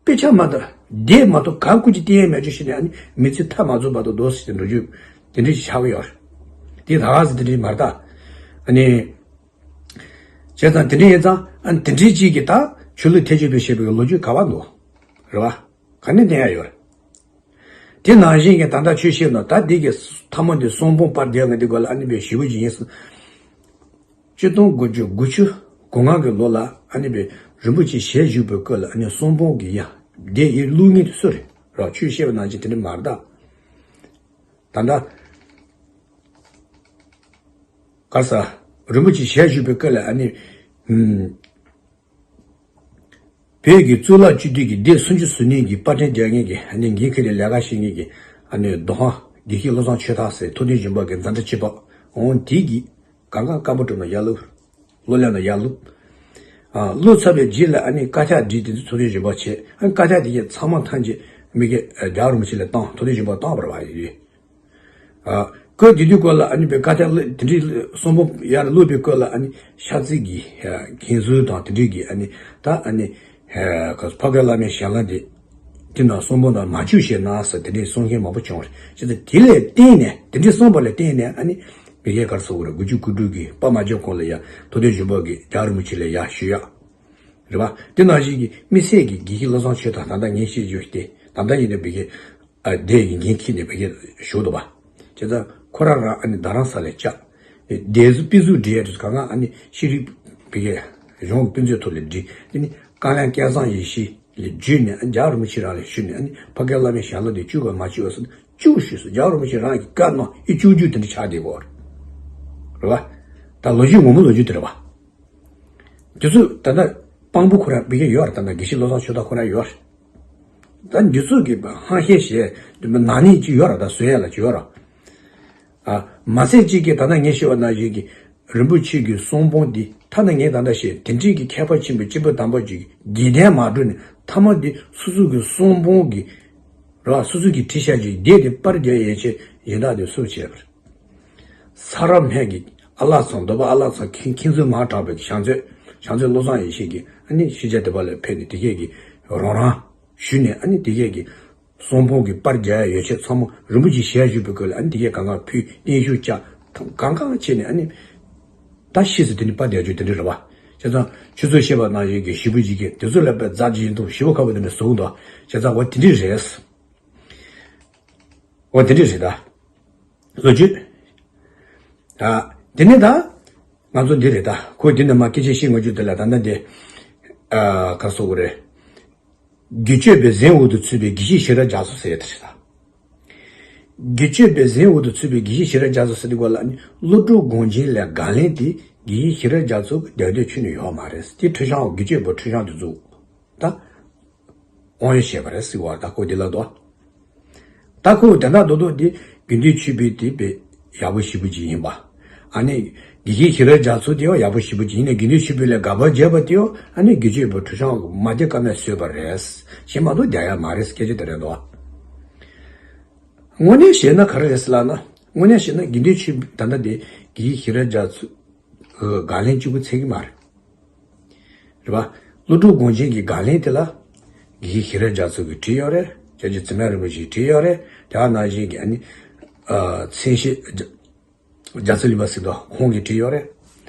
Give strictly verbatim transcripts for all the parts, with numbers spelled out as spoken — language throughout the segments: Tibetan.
དཔེ་ཆ་མ་གཏོགས་བསྡད་མ་གཏོགས་གང་སྐུ་ཅི་བསྟན་ཡས་མེད་ཅོ་ཞིག་ནས་ཨ་ནི་མི་ཚེ་མཐའ་མ་རྫོགས་བར་དུ་རྡོ་ཟེར་ཏེ་འགྲོ་རྒྱུ་དེ་འདྲ་ཞིག་ཆགས་ཀྱི་ཡོད་རེད། དེ་ད་ག་ཟེ་དེ་འདྲ་མ་རེད་ད། ཨ་ནི། བྱས་ཙང་དེ་འདྲ་ཡིན་ཙང་ཨ་ནི་དེ་འདྲའི་ཅིག་གི་ད་ཆོས་ལུགས་ཐེ་བྱུས་པའི་བཤད་པའི་ལོ་རྒྱུས་ག་བ་འདུག་རེད་བ། ག་ནས་བསྟན་ཡ་ཡོད་རེད། དེ་ནང་བཞིན་གྱི་ད་ལྟ་ཆོས་བཤད་ནོ་ད་འདི་གི་ཐ་མ་འདི་གསུང་འབུམ་པར་རྒྱག་ང་འདི་གོ་ལ་ཨ་ནི་པའི་ཞི་བ་འཇིགས་ཡིན་སོང་། ཆིག་སྟོང་དགུ་བརྒྱ་དགུ་བཅུ་གོ་ལྔ་གི་ལོ་ལ་ཨ་ནི་པའི་རིན་པོ་ཆེ་ཞལ་བཞུགས་པའི་སྐབས་ལ་ཨ་ནི་གསུང་འབུམ་གི་ཡ་དེ་ཡི་བླུག་ངེས་དུ་སུ་རེད་རོགས་ཆོས་བཤད་པ་ནང་བཞིན་དེ་འདྲ་མ་རེད་ད། ད་ལྟ། ག་ས། རིན་པོ་ཆེ་ཞལ་བཞུགས་པའི་སྐབས་ལ་ཨ་ནི། ཨུམ། བོད་ཀྱི་གཙུག་ལག་སྤྱི་འཐུས་ཀྱི་སྡེ་སུམ་ཅུ་སོ་གཉིས་ཀྱི་པར་སྐྲུན་རྒྱག་མཁན་གྱི་ཨ་ནི་འགན་འཁྱེར་ནས་ལས་ཀ་བྱེད་མཁན་གྱི་ཨ་ནི་རྡོ་ཧང་དགེ་བཤེས་བློ་བཟང་ཆོས་གྲགས་ཟེར་ཐུབ་བསྟན་སྦྱིན་པ་གི་མཛའ་འབྲེལ་གཅིག་པ་འོང་དེ་གིས་གང་ག་སྐམ་པོ་གྲུབ་ན་ཡར་བླུགས། གློ་ལེན་ན་ཡར་བླུགས། ཨ། བླུགས་ཚར་བའི་རྗེས་ལ་ཨ་ནི་དཀའ་ཁག་བསྒྲིགས་དེ་ཚོ་ཐུབ་བསྟན་སྦྱིན་པ་བྱས་ཨ་ནི་དཀའ་ཁག་དེ་གས་ཚང་མ་ཐམས་ཅད་མི་དགེ་རྒྱལ་བ་རིན་པོ་ཆེ་ལ་བཏང་ཐུབ་བསྟན་སྦྱིན་པ་བཏང་བར་བ་ཡོད། ཨ། ཁོས་དེ་དུས་སྐོར་ལ་ཨ་ནི་པའི་དཀའ་ཁག་དེ་འདྲའི་གསུང་འབུམ་ཡར་བླུགས་པའི་སྐོར་ལ་ཨ་ནི་ཤར་རྩེ་གི་མཁན་ཟུར་དང་དེ་འདྲའི་གི་ཨ་ནི་ད་ཨ་ནི་ཕ་སྐད་བླ་མའི་ཞལ་ལག་དེ་དེ་ནང་གསུང་འབུམ་ནང་མ་བཅུག་ཞེས་གནང་ཟེར་དེ་འདྲའི་གསུང་མཁན་མང་པོ་བྱུང་བ་རེད། བྱས་ཙང་དེ་ལས་བརྟེན་ནས་དེ་འདྲའི་གསུངས་པ་ལས་བརྟེན་ནས་ཨ་ནི་མི་དགེ་གར་སོགས་རེད་དགུ་བཅུ་གོ་དྲུག་གི་པར་མ་བརྒྱབ་གོང་ལ་ཡ་ཐུབ་བསྟན་སྦྱིན་པ་གི་རྒྱལ་བ་རིན་པོ་ཆེ་ལ་ཡ་ཞུ་ཡག་རེད་བ། དེ་ནང་བཞིན་གྱི་དམིགས་བསལ་གྱི་དགེ་བཤེས་བློ་བཟང་ཆོས་གྲགས་ད་ལྟ་ངས་བཤད་རྒྱུ་དེ་ད་ལྟ་ཡིན་ན་མི་དགེ་ཨ། སྡེ་ཡི་འགན་འཁྱེར་ནས་བོད་སྐད་ཞུ་འདུག་པ། བྱས་ཙང་ཁོ་རང་རང་ཨ་ནི་རྡ་རམ་ས་ལ་བཅར། སྡེ་གཟུགས་པི་གཟུགས་འབྲི་ཡས་དུས་གང་ག་ཨ་ནི་ཤེས་རིག་བོད་སྐད་གཞུང་གི་དཔེ་མཛོད་ཐོག་ལ་འབྲི། དེ་ནི་བཀའ་བློན་སྐལ་བཟང་ཡེ་ཤེས་ལ་བརྒྱུད་ནས་ཨ་རྒྱལ་བ་རིན་པོ་ཆེ་རང་ལ་ཞུས་ནས་ཨ་ནི་ཕ་སྐད་བླ་མའི་ཞལ་ལག་དེ་བཅུག་ག་མ་བཅུག་པ་སོགས་བཅུག་ཞུས་སོ། རྒྱལ་བ་རིན་པོ་ཆེ་རང་གི་བཀའ་གནང་ཨི་བཅུག་རྒྱུ་དེ་འདྲ་ཆགས་བསྡད་ཀྱི་ཡོད་རེད་བ། ད་ལོ་རྒྱུས་ངོ་མ་ལོ་རྒྱུས་དེ་རེད་བ། དེ་ཚོ་ད་ལྟ་དཔང་པོ་ཁོ་རང་བི་གེ་ཡོད་རེད། ད་ལྟ་དགེ་བཤེས་བློ་བཟང་ཆོས་གྲགས་ཁོ་རང་ཡོད་རེད། ད་འདི་ཚོ་གི་ཧང་ཤེད་བྱས་ནག་ཉེས་ཅིག་ཡོད་རེད། ད་བཟོ་ཡ་ལ་ཅིག་ཡོད་རེད། ཨ། མ་ཚད་ཅིག་གིས་ད་ལྟ་ངས་ཤེས་པ་ནང་བཞིན་གྱི་རིན་པོ་ཆེ་གི་གསུང་འབུམ་འདི་ཐ་ན་ངས་ད་ལྟ་བཤད་དེ་འདྲའི་གི་མཁས་པ་ཆེན་པོ་སྐྱེས་བུ་དམ་པ་ཅིག་གི་དགེ་ལྡན་མ་འགྲོ་ནས་ཐ་མ་འདི་སོ་སོ་གི་གསུང་འབུམ་གི་རེད་བ། སོ་སོ་གི་བྲིས་བཞག་ཅིག་བསྡད་དེ་པར་རྒྱག་ཡས་ཆེད་ཡིན་དག་དེ་སུ་བྱས་པ་རེད། ས་རཱ་སྨད་ཀྱི་ཨ་ལགས་ཚང་། མདོ་པ་ཨ་ལགས་ཚང་མཁན་མཁན་ཟུར་མང་དྲགས་པའི་ཞང་ཚོས་ཞང་ཚོས་བློ་བཟང་ཡེ་ཤེས་ཀྱིས་ཨ་ནི་ཕྱི་རྒྱལ་དེ་པ་ལ་ཕེབས་ནས་དེ་གས་ཀྱི་རོགས་རམ་ཞུས་ནས་ཨ་ནི་དེ་གས་ཀྱི་གསུང་འབུམ་གྱི་པར་རྒྱག་ཡ་ཡོ་ཆས་ཚང་མ་རིན་པོ་ཆེ་ཞལ་བཞུགས་པའི་སྐབས་ལ་ཨ་ནི་དེ་གས་གང་ག་ཕུལ། བརྟན་བཞུགས་བཅར། གང་གང་བྱས་ནས་ཨ་ནི་ད་ཤེས་སུ་དེ་ནི་པར་རྒྱག་རྒྱུ་དེ་འདྲ་རེད་བ། བྱས་ཙང་ཁྱོད་ཚོས་བཤད་པ་ནང་བཞིན་གྱི་ཞི་བ་འཇིགས་མཁན་དེ་ཚོ་ལ་པའི་རྫ་ཇི་ཡིན་དུ་ཞི་བ་ཁ་བ་དེ་འདྲ་བཟུང་འདུག་བྱས་ཙང་འོ་དེ་འདྲ་རེད། འོ་དེ་འདྲ་རེད་ད། ལོ་རྒྱུས། ད། དེ་ནས་ད། ང་ཚོ་འདི་རེད་ད། ཁོས་འདི་ནས་མ་སྐད་ཆ་བཤད་ང་རྒྱུ་དེ་ལ་ད་ལྟ་འདི། ཨ། ག་སོ་གོ་རེད། དགེ་སྤྱོད་པའི་གཟན་འོག་ཏུ་ཚུད་པའི་དགེ་བཤེས་ཤེས་རབ་རྒྱ་མཚོ་ཟེར་ཡ་དེ་རེད་ད། དགེ་སྤྱོད་པའི་གཟན་འོག་ཏུ་ཚུད་པའི་དགེ་བཤེས་ཤེས་རབ་རྒྱ་མཚོ་ཟེར་དུས་སྐབས་ལ་ནི་ཀླུ་སྒྲུབ་དགོངས་ཆེན་ལས་དགག་ལན་དེ་དགེ་བཤེས་ཤེས་རབ་རྒྱ་མཚོ་གི་སྡེ་སྡོད་ཁྱོན་ནས་ཡོད་མ་རེད། དེ་ཁྲི་བྱང་དགེ་སྤྱོད་པའི་ཁྲི་བྱང་དེ་ཚོ་ད། དབང་ཡོད་བྱས་པ་རེད་ཟེར་བ་ད་ཁོ་འདི་ལ་དོ། ད་ཁོ་དེ་འདྲ་རྡོག་རྡོག་འདི་དགེ་འདུན་ཆོས་འཕེལ་དེ་དཔེ་ཡག་པོ་ཞེ་པོ་ཅིག་ཡིན་པ། ཨ་ནི་དགེ་བཤེས་ཤེས་རབ་རྒྱ་མཚོ་དེ་ཡང་ཡག་པོ་ཞེ་པོ་ཅིག་ཡིན་ནས་དགེ་འདུན་ཆོས་འཕེལ་ལས་དགག་པ་བརྒྱབ་པ་དེ་ཡང་ཨ་ནི་དགེ་སྤྱོད་པ་ཁྲི་བྱང་མ་བདེ་ཀ་མེད་བཟོས་པ་རེད། ཞེས་མ་གཏོགས་རྒྱག་ཡ་མ་རེད་སྐད་ཆ་དེ་རེད་དོ། དངོས་གནས་བཤད་ན་ག་རེ་རེད་ཟེར་ལབ་ན་དངོས་གནས་བཤད་ན་དགེ་འདུན་ཆོས་འཕེལ་ད་ལྟ་དེ་དགེ་བཤེས་ཤེས་རབ་རྒྱ་མཚོ། དགག་ལན་གཅིག་པུ་ཚད་ཀྱི་མ་རེད། རེད་པ། ཀླུ་སྒྲུབ་དགོངས་རྒྱན་གྱི་དགག་ལན་དེ་ལ། དགེ་བཤེས་ཤེས་རབ་རྒྱ་མཚོ་གིས་བྲིས་ཡོད་རེད། སྐྱབས་རྗེ་ཚད་མ་རིན་པོ་ཆེས་བྲིས་ཡོད་རེད། དེ་ག་ནང་བཞིན་གྱི་ཨ་ནི། ཨ། མཚན་ཤེས། རྒྱ་རྒྱ་མཚོ་གླིང་པ་ཟེར་དུས་ཁོང་གིས་བྲིས་ཡོད་རེད།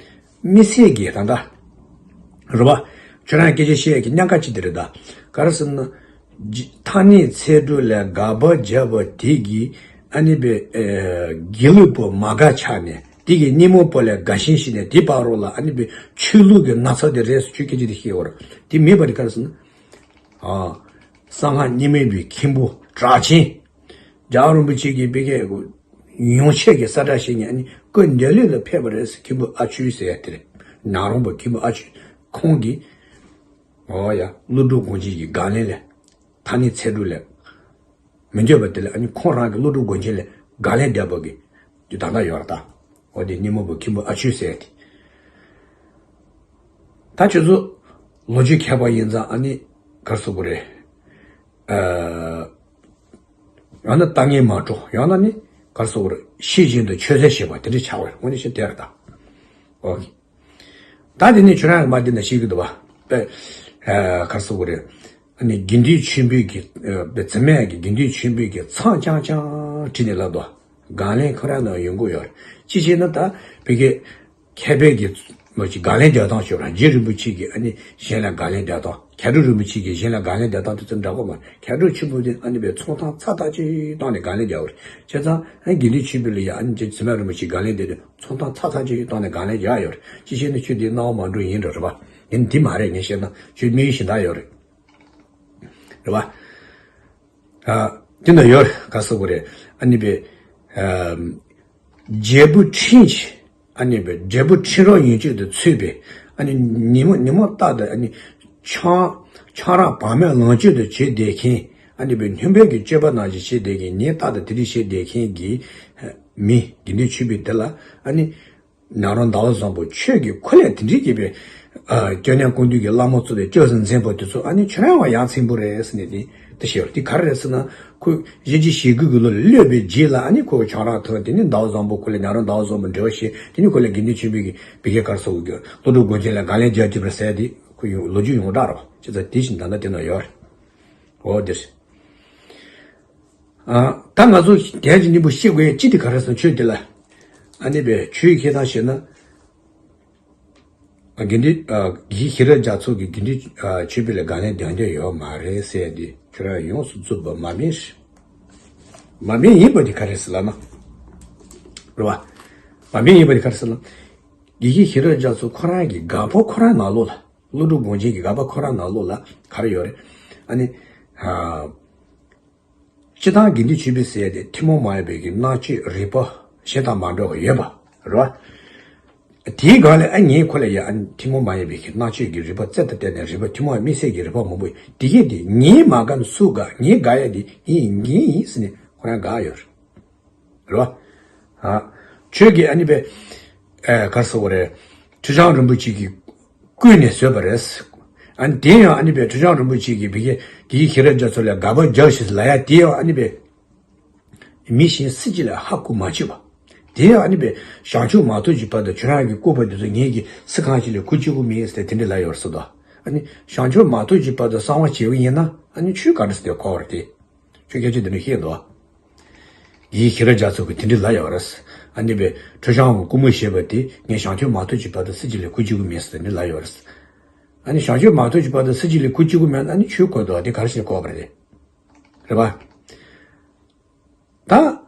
དམིགས་བསལ་གྱི་ད་ལྟ། རེད་པ། ཁྱོད་རང་སྐད་ཆ་བཤད་ཡས་ཀྱི་གཉན་ཁ་ཅིག་དེ་རེད་ད། ག་རེ་ཟེར་ན། ཐ་སྙད་ཚིག་གྲོགས་ལས་དགག་པ་བརྒྱབ་པ་དེ་གིས་ཨ་ནི་པའི་དགེ་ལུགས་པོ་མ་དགའ་ཆགས་ནས་དེ་གིས་སྙེ་མོ་པོ་ལས་དགའ་ཞེན་བྱས་ནས་དེ་བར་རོ་ལ་ཨ་ནི་པའི་ཆོས་ལུགས་ཀྱི་ན་ཚ་དེ་རེད་ཟེར་ཆོས་སྐད་ཆ་དེ་བཤད་ཡོད་རེད། དེ་མེད་པ་དེ་ག་རེ་ཟེར་ན། ཨ། གསང་སྔགས་རྙིང་མའི་པའི་མཁན་པོ་གྲགས་ཆེན། རྒྱལ་བ་རིན་པོ་ཆེ་གིས་བོད་སྐད་ཡོངས་ཁྱབ་ཀྱི་གསལ་བསྒྲགས་བྱེད་མཁན་ཨ་ནི་སྐུ་མདུན་ལས་ལ་ཕེབས་པ་རེད་ཟེར་མཁན་པོ་ཨ་ཆོས་ཟེར་ཡ་དེ་རེད། ནག་རོང་པ་མཁན་པོ་ཨ་ཆོས་ཁོང་གིས། ཨོ་ཡ། ཀླུ་སྒྲུབ་དགོངས་རྒྱན་གྱི་དགག་ལན་ལས། ཐ་སྙད་ཚིག་གྲོགས་ལས། མི་འདོད་པ་དེ་ལ་ཨ་ནི་ཁོང་རང་གི་ཀླུ་སྒྲུབ་དགོངས་རྒྱན་ལས་དགག་ལན་བརྒྱབ་པ་གི། དེ་ད་ལྟ་ཡོད་རེད་ད། ཨོ་དེ་སྙེ་མོ་པོ་མཁན་པོ་ཨ་ཆོས་ཟེར་ཡ་དེ། ད་ཁྱོད་ཚོ་ལོ་རྒྱུས་མཁས་པ་ཡིན་ཙང་ཨ་ནི་ག་རེ་ཟེར་དགོས་རེད། ཨ། ཡང་ན་ལྟ་ངན་མ་སྤྲོ། ཡང་ན་ནི་ག་རེ་ཟེར་དགོས་རེད། ཤེས་བཞིན་དུ་ཆོས་ཟེར་བཤད་པ་དེ་འདྲ་ཆགས་པ་རེད། དངོས་གནས་བཤད་དེ་རེད་ད། ཨོ་ཁེ། ད་དེ་ནས་ཁྱོད་རང་གི་མ་བསྡད་ན་ཤེས་ཀྱི་འདུག་བ། ཨ། ག་རེ་ཟེར་དགོས་རེད། ནི་དགེ་འདུན་ཆོས་འཕེལ་གྱི་ཨ་བི་ཙི་མས་ཀྱི་དགེ་འདུན་ཆོས་འཕེལ་གྱི་མཚམས་རྐྱང་རྐྱང་བྲིས་ནས་ལབ་འདུག་དགག་ལན་ཁོ་རང་ནང་ཡོང་གི་ཡོད་རེད། ཅི་བྱས་ན་ད་བི་གའི་མཁས་པའི་གི་མ་ཅིག་དགག་ལན་རྒྱག་སྟངས་ཤོད་ར། རྗེ་རིན་པོ་ཆེ་གིས་ཨ་ནི་གཞན་ལ་དགག་ལན་རྒྱག་སྟངས། མཁས་གྲུབ་རིན་པོ་ཆེ་གིས་གཞན་ལ་དགག་ལན་རྒྱག་སྟངས་དེ་ཚོ་འདྲ་པོ་མ་རེད། མཁས་གྲུབ་ཆེན་པོ་དེ་ཨ་ནི་བས་ཚོང་ཐང་ཚ་ཐག་ཆོད་བཏང་ནས་དགག་ལན་རྒྱག་པ་རེད། བྱས་ཙང་ཨ་ནི་དགེ་འདུན་ཆོས་འཕེལ་ལ་ཡ་ཨ་ནི་རྗེ་བི་ཙི་མ་རིན་པོ་ཆེ་དགག་ལན་དེ་དུས་ཚོང་ཐང་ཚ་ཐག་ཆོད་བཏང་ནས་དགག་ལན་རྒྱག་ཡོད་རེད། ཅི་བྱས་ན་ཁྱོད་དེ་སྣང་བ་མ་འགྲོ་ཡིན་འགྲོ་རེད་པ། ཡིན་དེ་མ་རེད། ངས་བཤད་ན་ཁྱོད་དམིགས་ཡུལ་གཞན་དག་ཡོད་རེད། རེད་པ། ཨ། དེ་འདྲ་ཡོད་རེད། ག་ཟེར་དགོས་རེད། ཨ་ནི་བས། ཨ། འབྲས་བུ་ཕྲིན་གྱིས། ཨ་ནི་བས་འབྲས་བུ་ཕྲིན་རོ་ཡན་ཆད་དུ་ཚུད་པའི། ཨ་ནི་ཉིན་མོ་ཉིན་མོ་རྟག་ཏུ་ཨ་ནི་ཆང་ཆང་རག་བག་མེད་ལོངས་སྤྱོད་དུ་བྱེད་བསྡད་མཁན། ཨ་ནི་བས་སྨྱོན་པའི་གི་སྤྱོད་པ་ནང་བཞིན་བྱེད་བསྡད་མཁན། ཉིན་རྟག་ཏུ་དེ་འདྲ་བྱེད་བསྡད་མཁན་གྱི་མི་དགེ་འདུན་ཆོས་འཕེལ་དེ་ལ་ཨ་ནི། ཉང་རོང་ཟླ་བ་བཟང་པོ་ཁྱོད་ཀྱིས་ཁོ་ལས་དེ་འདྲའི་གི་བའི། ཨ། སྐྱོ་ཉམས་ཀུན་འདུས་ཀྱི་བླ་མ་གཙོ་བའི་སྐྱོ་ཟན་འཛིན་པ་དེ་ཚོ་ཨ་ནི་ཁྱོད་རང་བ་ཡ་མཚན་པོ་རེད་ཟེར་ནས་དེ་དེ་བཤད་པ་དེ་ག་རེ་རེད་ཟེར་ན། ཁོས་གཞིས་བྱེས་ཞི་རྒོལ་གྱི་ལོ་ལ་གློད་པའི་རྗེས་ལ་ཨ་ནི་ཁོ་ཆང་རག་འཐུང་། དེ་ནི་ཟླ་བ་བཟང་པོ་ཁོ་ལས་ཉང་རོང་ཟླ་བ་བཟང་པོ་འབྲེལ་བ་བྱས། དེ་ནི་ཁོ་ལས་དགེ་འདུན་ཆོས་འཕེལ་གྱི་བི་གའི་ག་རེ་ཟེར་དགོས་ཀྱི་ཀླུ་སྒྲུབ་དགོངས་ཅན་ལ་དགག་ལན་རྒྱག་རྒྱུ་རེད་ཟེར་དེ་ཁོ་ཡོང་ལོ་རྒྱུས་ཡོངས་གྲགས་རེད་པ། བྱས་ཙང་དེ་བཞིན་ད་ལྟ་དེ་ན་ཡོད་རེད། འོ་དེ་རེད། ཨ། ད་ང་ཚོ་རྒྱན་གྱི་སྙིང་པོ་ཤེས་དགོས་ཡ་ཅི་དེ་ག་རེ་ཟེར་ན། ཆོས་དེ་ལ་ཨ་ནི་བས་ཆོས་ཁྱེད་དང་བཤད་ན། ཨ། དགེ་འདུན། ཨ། དགེ་བཤེས་ཤེས་རབ་རྒྱ་མཚོ་གིས་དགེ་འདུན། ཨ། ཆོས་འཕེལ་ལ་དགག་ལན་རྒྱག་འདོད་ཡོད་མ་རེད་ཟེར་ཡ་དེ་ཁྱོད་རང་ཡོངས་སུ་རྫོགས་པ་མ་སྨིན། མ་སྨིན་ཡིན་པ་དེ་ག་རེ་ཟེར་ལབ་ན། རེད་པ། མ་སྨིན་ཡིན་པ་དེ་ག་རེ་ཟེར་ལབ་ན། དགེ་བཤེས་ཤེས་རབ་རྒྱ་མཚོ་ཁོ་རང་གི་དགག་པ་ཁོ་རང་ནང་ལོགས་ལ། ཀླུ་སྒྲུབ་དགོངས་ཅན་གྱི་དགག་པ་ཁོ་རང་ནང་ལོགས་ལ་ག་རེ་ཡོད་རེད། ཨ་ནི། ཨ། སྤྱིར་བཏང་དགེ་འདུན་ཆོས་འཕེལ་ཟེར་ཡ་དེ་ཐུན་མོང་མ་ཡིན་པའི་གི་སྣང་སྤྱོད་རིག་པ་གཞན་དང་མ་འདྲ་བ་ཡོད་པ་རེད་པ། དེའི་སྒང་ལ་ཨ་ངས་ཁོ་ལ་ཡ་ཨ་ཐུན་མོང་མ་ཡིན་པའི་གི་སྣང་སྤྱོད་ཀྱི་རིག་པ་རྩལ་དུ་བཏོན་ནས་རིག་པ་ཐུན་མོང་དམིགས་བསལ་གྱི་རིག་པ་མང་པོ་དེ་གས་དེ་ངས་མ་དགག་ན་སུས་དགག་ངས་དགག་ཡ་དེ་ངས་ངས་ཡིན་ཟེར་ནས་ཁོ་རང་དགག་ཡོད་རེད། རེད་པ། ཨ། ཁྱོད་ཀྱིས་ཨ་ནི་བས། ཨ། ག་རེ་ཟེར་དགོས་རེད། ཁྲི་བྱང་རིན་པོ་ཆེ་གིས་བསྐུལ་ནས་བཟོས་པ་རེད། ཨ་ནི་དེ་ཡང་ཨ་ནི་བས་ཁྲི་བྱང་རིན་པོ་ཆེ་གིས་བི་གའི་དགེ་བཤེས་ཤེས་རབ་རྒྱ་མཚོ་ལ་དགག་པ་རྒྱག་ཞེས་ལབ་ཡ་དེ་ཡང་ཨ་ནི་བས། མི་གཞན་སུ་གཅིག་ལ་ཧ་གོ་མ་བཅུག་པ། དེ་ཡང་ཨ་ནི་བས་བྱང་ཆུབ་མ་ཐོབ་ཀྱི་བར་དུ་ཁྱོད་རང་གི་བསྐུལ་བ་དེ་ཚོ་ངེད་ཀྱིས་སུ་གང་ཞིག་ལ་གོ་བཅུག་གི་མིན་ཟེར་དེ་འདྲ་ལབ་ཡོད་རེད་ཟེར་དོ། ཨ་ནི་བྱང་ཆུབ་མ་ཐོབ་ཀྱི་བར་དུ་གསང་བ་བྱེད་པ་ཡིན་ན་ཨ་ནི་ཆོས་ག་འདྲ་ཟེར་དེ་གོ་བ་རེད་དེ། ཁྱོད་སྐད་ཆ་འདི་འདྲ་བཤད་འདུག་དགེ་བཤེས་ཤེས་རབ་རྒྱ་མཚོ་གིས་དེ་འདྲ་ལབ་ཡོད་རེད། ཨ་ནི་བས་ཁྲི་བྱང་གི་སྐུ་མི་ཞེས་པ་དེ་ངས་བྱང་ཆུབ་མ་ཐོབ་ཀྱི་བར་དུ་སུ་གཅིག་ལ་གོ་བཅུག་གི་མེད་ཟེར་དེ་འདྲ་ལབ་ཡོད་རེད། ཨ་ནི་བྱང་ཆུབ་མ་ཐོབ་ཀྱི་བར་དུ་སུ་གཅིག་ལ་གོ་བཅུག་གི་མེད་ན་ཨ་ནི་ཆོས་གོ་འདུག་དེ་ག་རེ་བྱས་གོ་བ་རེད། རེད་པ། ད་